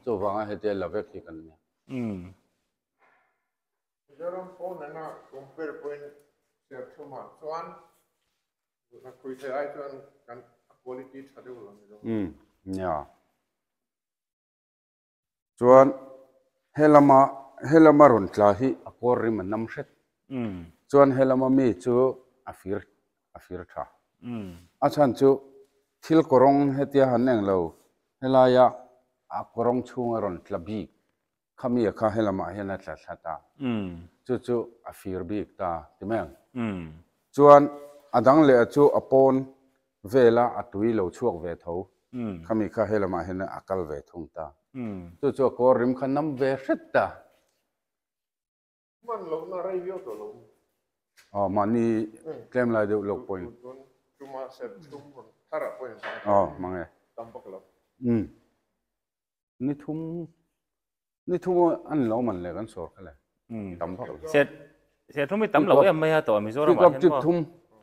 Chuvanga hetia la vek hi kan nia.
Mizoram pawn nena compare pawhin Serthlumah chuan lakhuih thei ai chuan kan a quality tha deuh lo Mizoram.
Nia. Chuan helama helama rawn tla hi a kawr rim a nam hret. Chuan helama mi chu a fir a fir tha. A chhan chu thil kawrawng hetia han eng lo helaia a kawrawng chhunga rawn tla bik kha mi kha helamah hian a tla thla ta. Chu chu a fir bik ta ti mai ang. Chuan a dang leh chu a pawn vela a tui lo chhuak ve tho. Khami kha he lamah hian a kal ve thung ta. Chu chu a kawr rim kha nam ve hret ta.
Hman lohna rei viau tawh lo.
Aw mahni tlem lai deuh lawk pawhin.
Tuma serthlum rawn thar ah pawhin
Aw mang e.
Tam vak lo.
Umm. Ni thum ni thum an lo man le kan sawr kha le tam vak lo.
Se serthlum hi tam lo em mai a tawh Mizoram ah hian
maw? Thum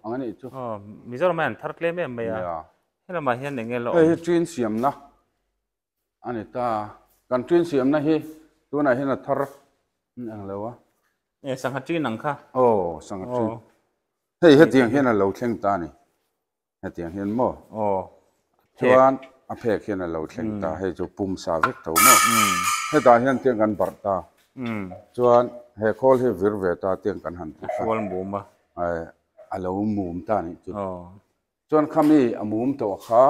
ang a nih chu.
Aw Mizoram ah hian an thar tlem em mai a. Helamah hian eng nge la awm?
Hei hi ṭin siamna a ni ta. Kan ṭin siamna hi tunah hian a thar eng lo a.
E sangha ṭin ang kha.
Aw sangha ṭin. Hei hetiang hian a lo thleng ta a ni. Hetiang hian maw?
Aw.
Chuan a phek hian a lo thleng ta, hei chu pum sa vek tho maw? Hetah hian tiang kan barh ta. Chuan he khawl hi vir ve ta tiang kan han ti kha.
Hrual mum a.
A lo mum ta nih chu. Chuan khami a mum tawh kha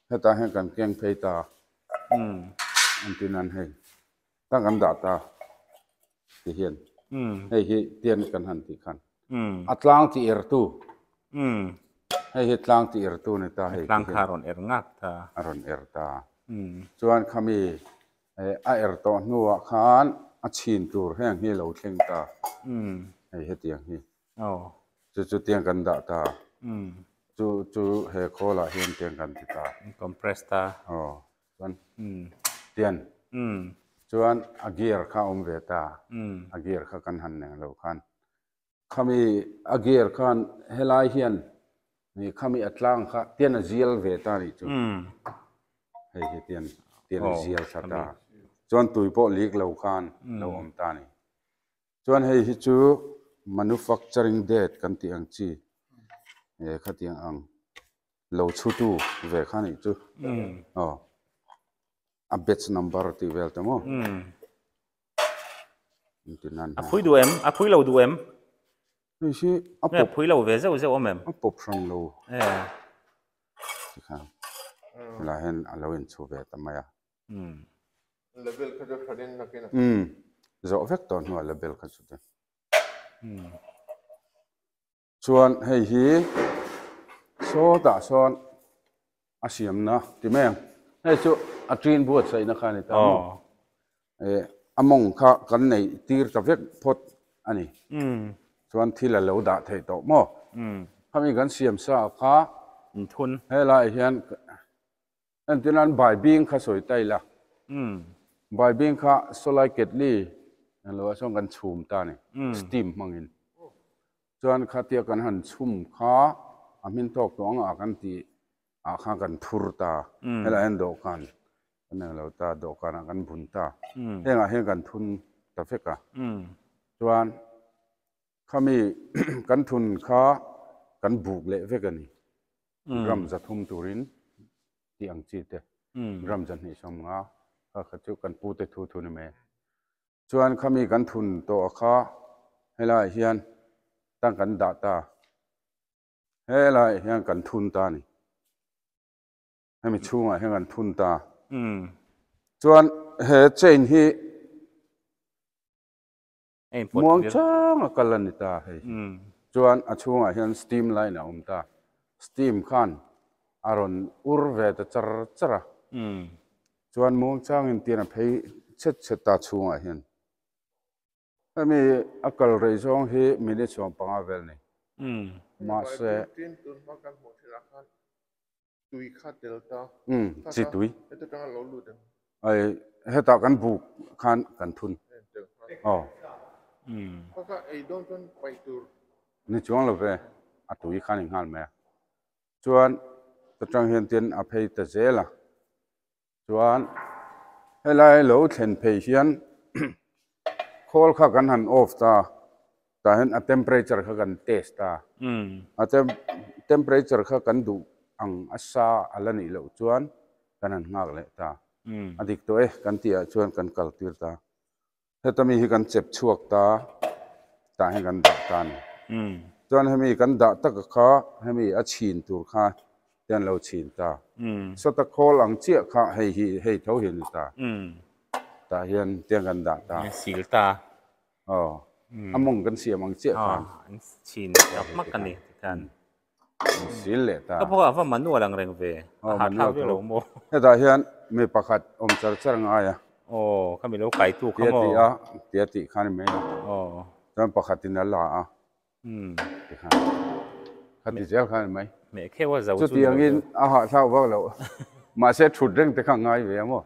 hetah hian kan keng phei ta. Engtin an hei tang kan dah ta ti hian hei hi tian kan han tih khan a tlang ti er tu hei hi tlang ti er tu ni ta hei
tlang kha a rawn er ngak ta
a rawn er ta chuan khami a er tawh hnuah khan a chhin tur heng hi lo thleng ta hei hetiang hi chu chu tiang kan dah ta chu chu he khawlah hian tiang kan ti ta
compress ta
aw chuan tian chuan a gear kha a awm ve ta a gear kha kan han neng lo khan khami a gear khan helai hian khami a tlang kha tian a zial ve ta nih chu hei hi tian tian a zial thla ta chuan tui pawh lik lo khan lo awm ta ni chuan hei hi chu manufacturing date kan tih ang chi khatiang ang lo chhutu ve kha nih chu aw a batch number tih vel te maw
a phui duh em a phui lo duh em
hei hi a
pawp phui lo ve zeuh zeuh awm em
a pawp hran lo tikhan helai hian a lo inchhu ve ta mai a
level kha chu hranin nakin a
zawh vek tawh hnuah level kha chu te Chuan hei hi sawtah sawn a siamna ti mai ang. Hei chu a ṭin buatsaihna kha a ni ta maw? Eh a mawng kha kan neih tir ta vek phawt a ni. Chuan thil a lo dah theih tawh maw? Khami kan siam sa kha helaiah hian Entirna an baibing kha sawi ta ila, baibing kha sawlai ketli eng lo ah chuan kan chhum ta a ni, steam hmangin. Chuan khatia kan han chhum kha a hmin tawk tawh ang a kan tih ah khan kan thur ta, helaiah hian dawhkan kan eng lo ta, dawhkanah kan bun ta, hengah hian kan thun ta vek a. Chuan khami kan thun kha kan buk leh vek a ni. Gram za thum turin tih ang chi te gram za hnih sawm nga kha kha chu kan pu te thu thu ni mai. Chuan khami kan thun tawh a kha helaiah hian tang kan dah ta helaiah hian kan thun ta a ni. Hemi chhungah hian kan thun ta. Chuan he chain hi Muang chang a kal a ni ta hei. Chuan a chhungah hian steam line a awm ta. Steam khan a rawn ur ve ta char char a. Chuan muang changin tian a phei chhet chhet ta chhungah hian. Hemi a kal rei zawng hi minute 15 vel ni. Mahse.
Tui kha tel ta.
Umm chi tui.
Heta tanga lo lut em?
Ai heta kan buk khan kan thun. Aw.
Umm. Kha kha ei dawn chuan paih tur.
Ni chuang lo ve a tui khan i nghal mai a. Chuan ta tang hian tin a phei ta zel a. Chuan helai lo thlen phei hian khawl kha kan han off ta tah hian a temperature kha kan test ta a temperature kha kan duh ang a sa a la nih loh chuan kan han nghak leh ta a dik tawh e kan tih ah chuan kan kal tir ta heta mi hi kan chep chhuak ta tah hian kan dah ta a ni chuan hemi kan dah taka kha hemi a chhin tur kha te an lo chhin ta sawta khawl ang chiah kha hei hi hei tho hi a ni ta tah hian tiang kan dah ta
sil ta
aw a mawng kan siam ang chiah khan
an chhin tak hmak a ni tikhan
sil leh ta
ka pawh a va manual ang reng ve a ha thlak viau lo maw
hetah hian mi pakhat awm char char ngai a
aw kha mi lo kai tu kha maw
tia tih a tia tih khan i mai a
aw
chuan pakhat in a la a tikhan kha ti zel khan i mai
meh kheuh a zo chu
chutiangin a hahthlak vak loh. Mahse thut reng te kha ngai ve a maw?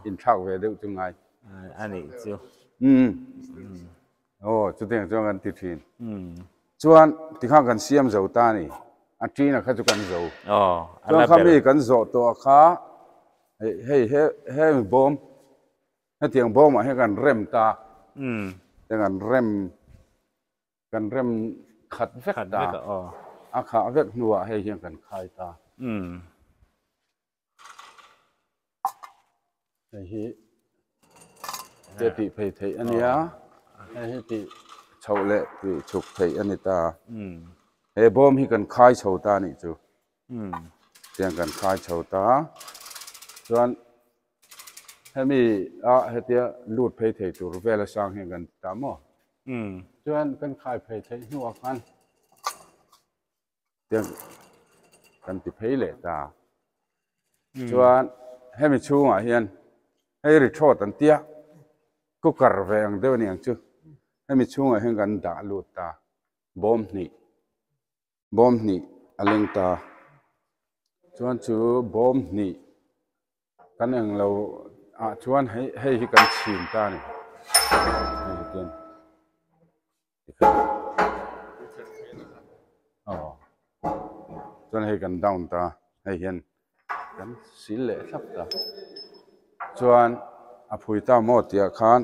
Inthlak ve deuh chu ngai.
A nih chu.
Umm. Aw chutiang chuan kan ti thin. Chuan tikhan kan siam zo ta a ni. A ṭina kha chu kan zo. Chuan kha mi kan zawh tawh a kha hei he hemi bawm hetiang bawmah hian kan rem ta. Tiang kan rem kan rem khat vek ta. A khah vek hnuah hei hian kan khai ta. Hei hi te tih phei theih a nia hei hi tih chhoh leh tih chhuk theih a ni ta he bawm hi kan khai chho ta a nih chu tiang kan khai chho ta chuan hemi a hetia lut phei thei tur vel a sang hian kan ti ta maw chuan kan khai phei theih hnuah khan Tiang kan ti phei leh ta. Chuan hemi chhungah hian hei ri thawt an tia cooker ve ang deuh a ni ang chu. Hemi chhungah hian kan dah lut ta bawm hnih bawm hnih a leng ta. Chuan chu bawm hnih kan englo ah chuan hei hei hi kan chhin ta a ni. Hei hi tian. Chuan hei kan down ta hei hian kan sil leh thlap ta chuan a phui ta maw tih ah khan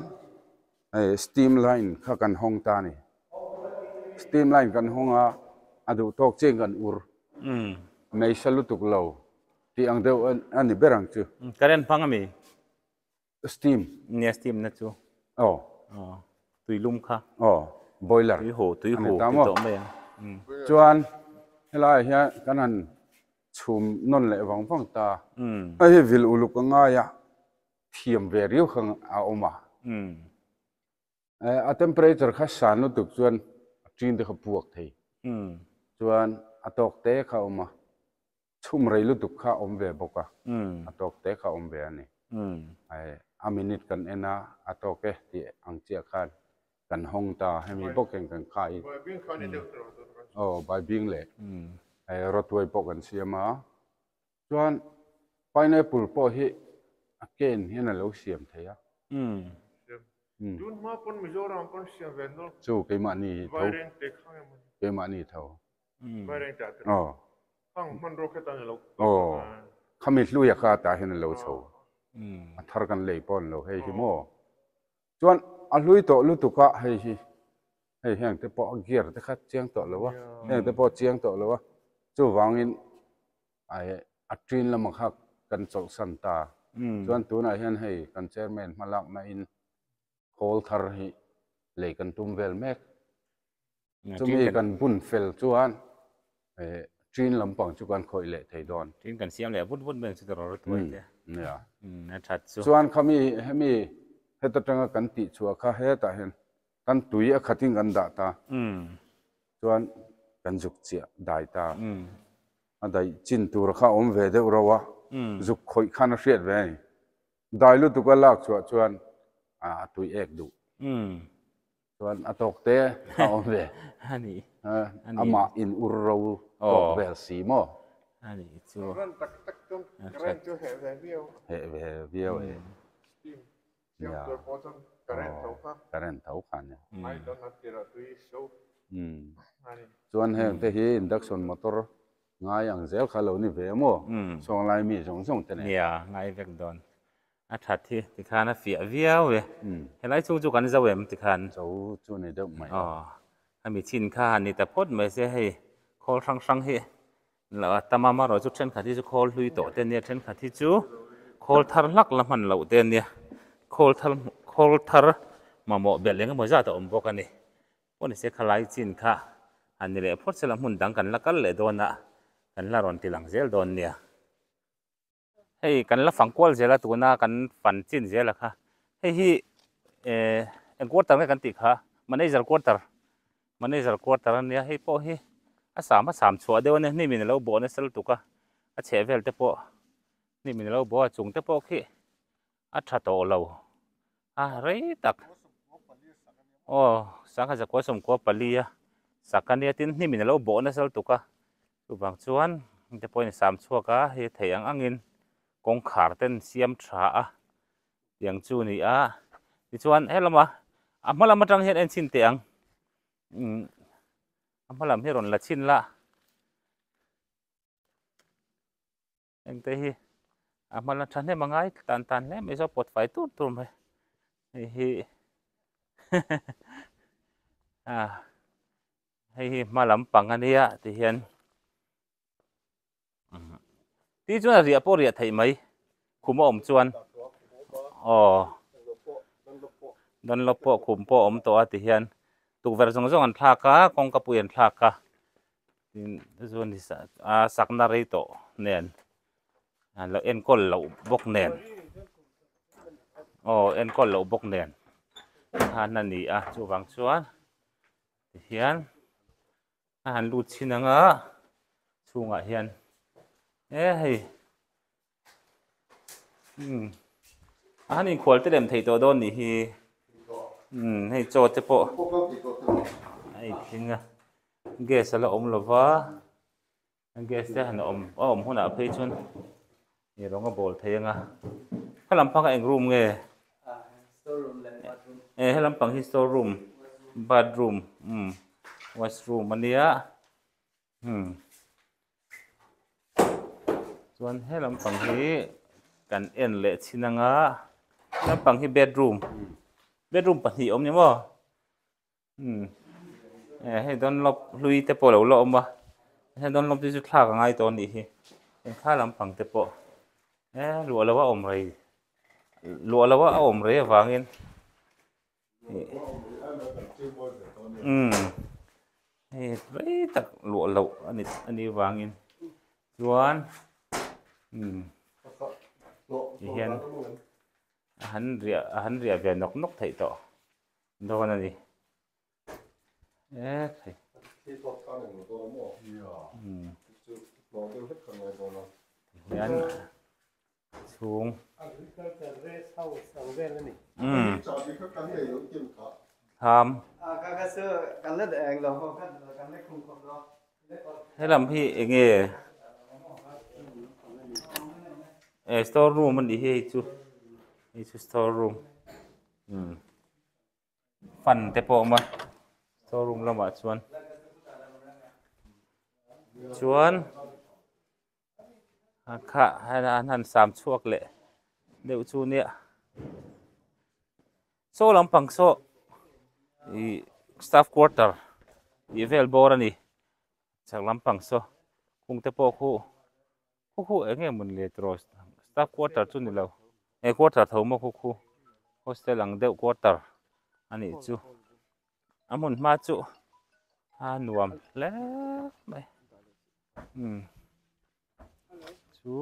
hei steam line kha kan hawng ta a ni steam line kan hawng a a duh tawk chiah in kan ur mei sa lutuk lo tih ang deuh a ni ber ang chu.
Current hmang ami?
Steam.
Nia steam na chu.
Aw.
Aw. Tui lum kha.
Aw. Boiler.
Tui haw tui haw ti tawh mai ang.
Chuan helaiah hian kan han chhum nawn leh vang vang ta. Hei hi vil uluk a ngai a, thiam ve riau kha a awm a. A temperature kha san lutuk chuan a ṭin te kha puak thei. Chuan a tawk te kha a awm a. Chhum rei lutuk kha a awm ve bawk a, a tawk te kha a awm ve a ni. A minute kan en a, a tawk e tih ang chiah khan kan hawng ta, hemi bawkin kan khai. Aw, baibing leh rawtuai pawh kan siam a. Chuan pineapple pawh hi a cane hian a lo siam thei a. Chu keimahni tho, keimahni tho. Aw. Aw. Khami hluia kha tah hian a lo chho. A thar kan lei pawh an lo hei hi maw. Chuan a hlui tawh lutuk a hei hi hei heng te pawh a gear te kha chiang tawh lo a heng te pawh chiang tawh lo a chuvangin a ṭin lamah kha kan chawlhsan ta. Chuan tunah hian hei kan chairman hmalakna in khawl thar hi lei kan tum vel mek. Chumi kan bun fel chuan ṭin lampang chu kan khawih leh thei dawn.
Ṭin kan siam leh vut vut mai ang chu tiraw rawtuai te.
Nia.
A ṭhat chu.
Chuan khami hemi heta ṭanga kan tih chhuah kha hetah hian kan tui a khatin kan dah ta. Chuan kan zuk chiah dai ta. A daih chin tur kha a awm ve deuh rauh a, zuk khawih khan a hriat ve a ni. Dai lutuk a lak chhuah chuan a tui ek duh. Chuan a tawk te a awm ve.
Ani.
Amah in ur ro tawk vel si maw?
Ani chu.
Current tak tak chuan current chu heh ve viau.
Heh ve viau e.
Steam siam tur pawh chuan current tho kha.
Current tho kha nia.
Ai dawn a tirah tui so. Ani.
Chuan heng te hi induction motor ngai ang zel kha lo ni ve maw? Sawnglai mi zawng zawng te nen.
Nia, ngai vek dawn. A that hi tikhan a fiah viau e. Helai chhung chu kan zo em tikhan?
Zo chu ni deuh mai.
Aw, a mi chin kha han ni ta phawt mai se hei khawl hrang hrang hi lo a tam a, amaherawh chu thenkhat hi chu khawl hlui tawh te ania, thenkhat hi chu khawl thar hlak la hman loh te ania, khawl thar khawl thar mamawh belh eng emaw zat a awm bawk a ni. Pawh ni se khalai chin kha han ni leh phawt se la hmun dang kan la kal leh dawn a, kan la rawn ti lang zel dawn nia. Hei kan la fang kual zel a tuna kan fan chin zel a kha hei hi eh eng quarter nge kan tih kha manager quarter manager quarter a nia hei pawh hi a sam a sam chhuah deuh a nia hnim in a lo bawh nasa lutuk a a chheh vel te pawh hnim in a lo bawh a chung te pawh khi a tha tawh lo a rei tak aw sangha zakua sawmkua pali a sak a nia tin hnim in a lo bawh nasa lutuk a chuvang chuan hengte pawhin sam chhuak a hei a theih ang angin. Kawngkhar ten siam tha a tiang chu ni a tichuan helama a hma lam atang hian en chhin teh ang umm a hma lam hi rawn la chhin la engte hi a hma lam thahnem a ngai tan tan hle mai saw pawt fai tur tur mai hei hi a hei hi hma lam pang a nia tihian. Ti chuan a riah pawh riah theih mai khum a awm chuan aw Dunlop pawh khum pawh a awm tawh a ti hian tukverh zawng zawng an thlak a kawngka pui an thlak a tin chuan a sakna rei tawh nen an lo enkawl loh bawk nen aw enkawl loh bawk nen khan a ni a chuvang chuan tihian. A han lut chhin ang a chhungah hian e hei umm a han inkhual te lem thei tawh dawn nih hi umm hei chaw te pawh a intling a gas a la awm lo va gas te han awm a awm hunah phei chuan ih rawng a bawl thei ang a kha lampang a eng room nge e he lampang hi store room bathroom umm washroom a nia umm chuan he lampang hi kan en leh chhin ang a lampang hi bedroom bedroom pahnih a awm ni maw. Umm eh hei Dunlop hlui te pawh a lo la awm a heng Dunlop te chu thlak a ngai tawh a nih hi engkha lampang te pawh eh luah loh a awm rei luah loh a awm rei avangin umm hei rei tak luah loh a ni a nih avangin chuan umm tihian a han riah a han riah ve nawk nawk theih tawh. Dawn a ni. E khai. Hian chhung. Thlam. Helam hi enge e store room a nih hi hei chu hei chu store room. Umm fan te pawh a awm a store room lamah chuan chuan a khah an han sam chhuak leh deuh chu nia saw lampang saw ih staff quarter tih vel bawr a ni chhak lampang saw khung te pawh khu. Khu khu eng nge mawn le tiraw staff quarter chu ni lo eh quarter tho maw khu khu hostel ang deuh quarter a nih chu a hmun hma chu a nuam hle mai umm chu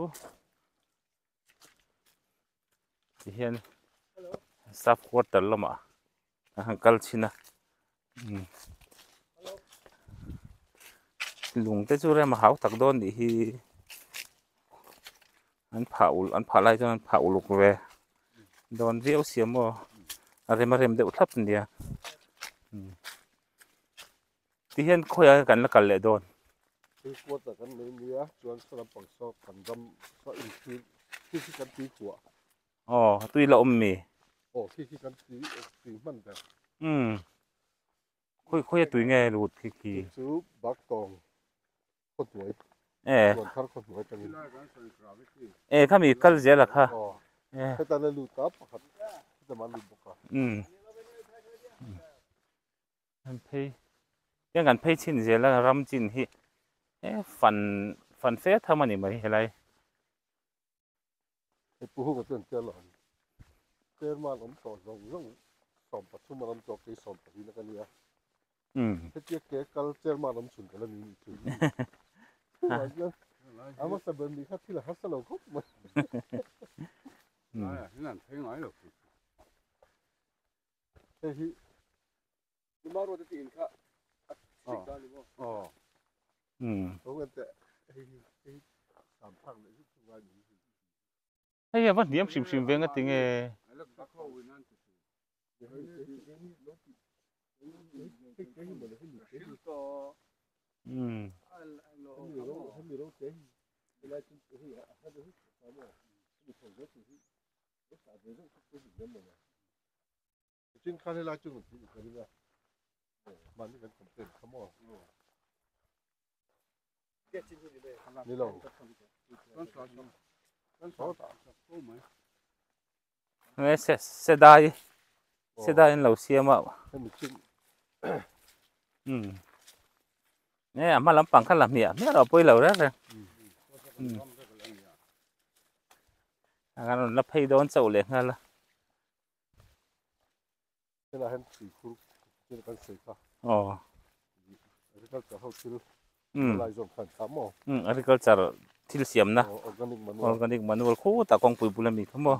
ti hian staff quarter lamah a han kal chhin a umm lung te chu rem a hau tak dawn nih hi an phah ulh an phah lai chuan an phah uluk ve dawn viau sia maw a rem a rem deuh thlap ania umm ti hian khawiah nge kan la kal leh dawn.
Thil kuat ah kan nei nia chuan saw lampang saw kan ram saw inthil khi khi kan tui kuah.
Aw tui la awm mi?
Aw khi khi kan tui tui hman ber.
Umm khawi khawi a tui nge lut khi khi?
Chu chu bak tawng khaw hnuai
Eh.
Tuan thar khaw hnuai tangin.
Eh khami kal zel a kha.
Aw
Eh.
Heta la lut a pakhat heta mah lut bawk a.
Umm. Kan phei hian kan phei chhin zel a ram chin hi eh fan fan fe tham a ni mai helai.
Hei pu hunga chuan tia lo ang chairman awm tawh zawng zawng 13 an awm tawh kei 12 na ka nia hetia ke kal chairman awm chhun ka la ni nih chu a hmasa ber nih kha thil a harsa lo khawp mai. Hei hi
Hei a va hniam hrim hrim ve nga tinge.
Chin khan helai chu kan tih ka ring a, mahni kan complain kha maw? Ni lo.
Nge se sedai sedai an lo siam a.
Hemi chin.
Um. Nge a hma lampang kha la hmiah hmiah rawh pawi lo reng reng. Um. A kan rawn la phei dawn chauh leh nghal a.
Helai hian tuikhur thil kan sawi kha.
Aw.
Agriculture ho thil lai zawm khan kha maw?
Um, agriculture thil siamna.
Organic manure.
Organic manure khutah kawngpui bul ami kha maw?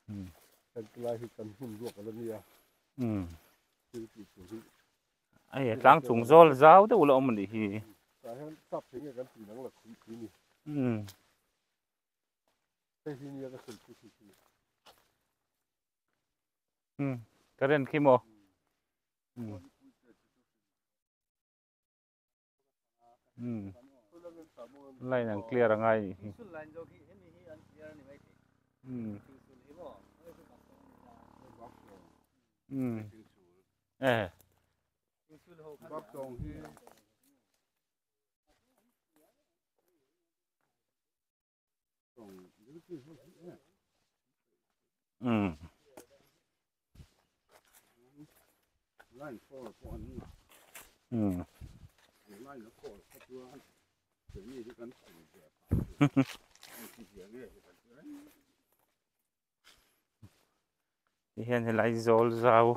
Um. Helai hi kan hmun ruak ala nia.
Um.
Thil tih tur hi.
Ai tlang chung zawl zau deuh la awm anih hi.
Tah hian sap thei nge kan tih dang la khui tui ni.
Um.
Hei hi nia ka sawi chu khi khi.
Um current khi maw? Um. Um. Line an clear angai nih hi. Um. Um. Eh. Um. Um. Ti hian helai zawl zau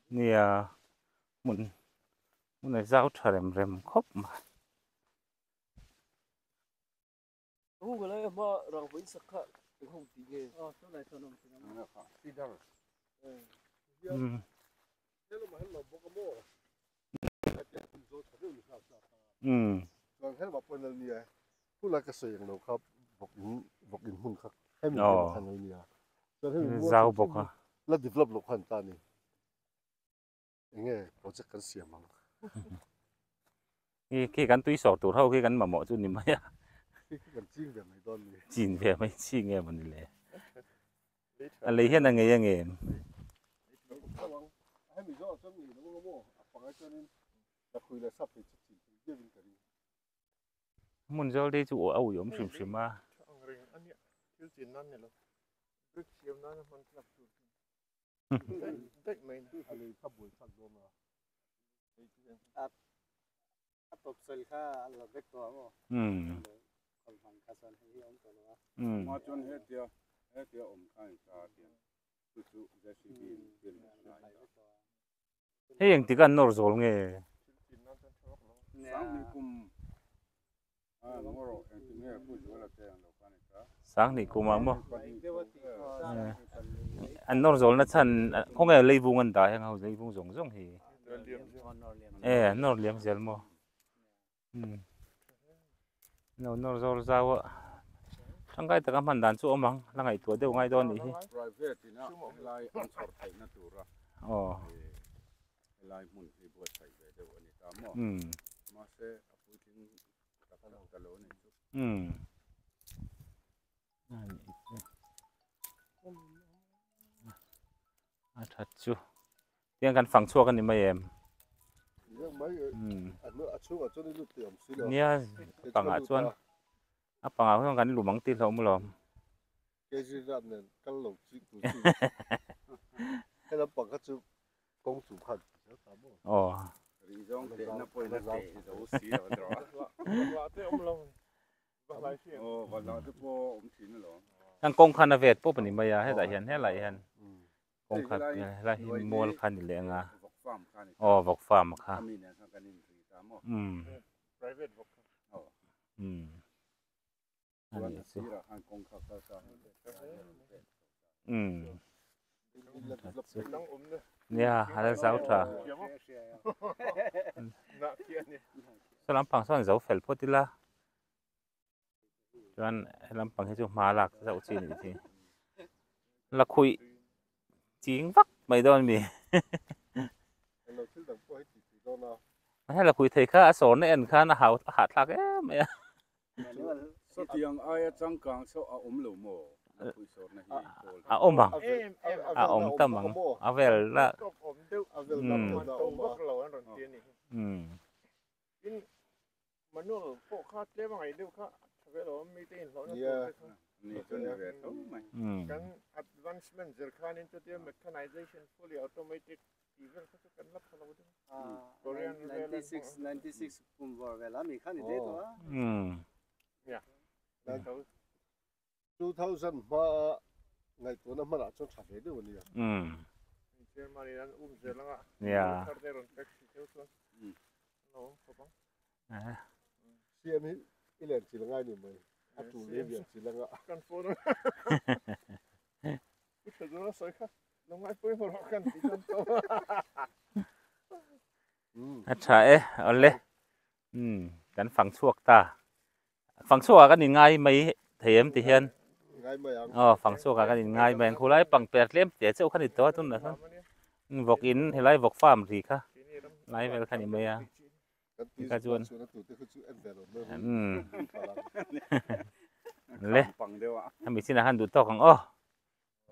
nia hmun hmun a zau tha rem rem khawp mai. Um. Um. Zau bawk a.
La develop loh khan ta ni. Enge project kan siam ang.
Khi khi kan tui sawr tur ho khi kan mamawh chu ni mai a.
Khi khi kan ching ve mai dawn ni.
Chin ve mai chi nge maw ni le. A lei hian a ngei a ngem.
Hemi zawh chuan ngei lo maw a pangai chuanin lakhui leh sap thei chu chin thei viau in ka ring.
Hmun zawl te chu a ui awm hrim hrim a.
Ang reng a nia thil chin nan ni lo. Brick siam nan a hman tlak tur daih mai na.
A lei kha buai thlak dawn a.
A tawp sawi kha a la vek tawh ang aw.
Um.
Kawlh hman kha chuan hei hi a awm tawh lo a.
Um.
Hma chuan hetia hetia awm kha in ta tiang chu chu JCB in thil a hnai ta.
Hei engtik a an nawr zawl nge?
Sanghnih kum a ngawrawh engtik nge Pu Zuala te ang lo kha ni ta.
Sanghnih kum ah maw? An nawr zawl na chhan khawnge leivung an dah heng ho leivung zawng zawng hi. E an nawr liam zel maw? Umm lo nawr zawr zau a tangkai taka hman dan chu a awm ang la ngaihtuah deuh ngai dawn anih hi.
Private ina helai an chhawr theihna tura
aw
helai hmun hi buatsaih ve deuh a ni ta maw?
Umm
Mahse a puitling tak tak ta lo a nih chu.
Umm a that chu tiang kan fang chhuak a ni mai em nia pangah chuan a pangah chuan kan lum ang tih hlauh maw lawm aw Heng kawng khan a vet pawp a ni mai a hetah hian helaiah hian kawng khat helai hi mual kha a ni leh ang a aw vawk farm kha umm umm a nih chu umm nia a la zau tha saw lampang sawn zo fel phawt ila. Chuan he lampang hi chu hma lak zauh chi anih hi. La khuih ching vak mai dawn a mi. Hela kui thei kha a sawrna en khan a hau a hahthlak em mai a.
Sawtiang aia changkang saw a awm lo maw? Lakhuih sawrna hi kawl.
A awm ang. A awm tam ang. A vel la. Umm. Umm.
Manual pawh kha tlem a ngaih deuh kha tha ve lo a mite inhlawhna tur te kha.
Ni chu ni ve tho mai.
Kan advancement zir khanin chutia mechanization fully automatic tih vel kha chu kan la pha lo deuh a. Korean vel an hmang a.
96 kum vawr vel a mi kha ni daih tawh a.
Nia.
2000 hma a ngaihtuahna hmanah chuan tha ve deuh a nia.
Chairman in an um zel anga thar te rawn pek si theuh chuan an lo awm khawp ang.
CM hi i len chil ngai ni mai a tul leh vian chil anga.
Kan phone anga i tha zawr a sawi kha lo ngai pawimawh rawh kan tih chuan to.
A tha e awle kan fang chhuak ta. Fang chhuakah kan inngai mai thei em ti hian aw fang chhuakah kan inngai mai ang khulai pangper tlem te chauh kha ni tawh a tunah chuan vawk in helai vawk farm ri kha lai vel kha ni mai a tikha chuan umm le hemi chinah khan duh tawk ang aw.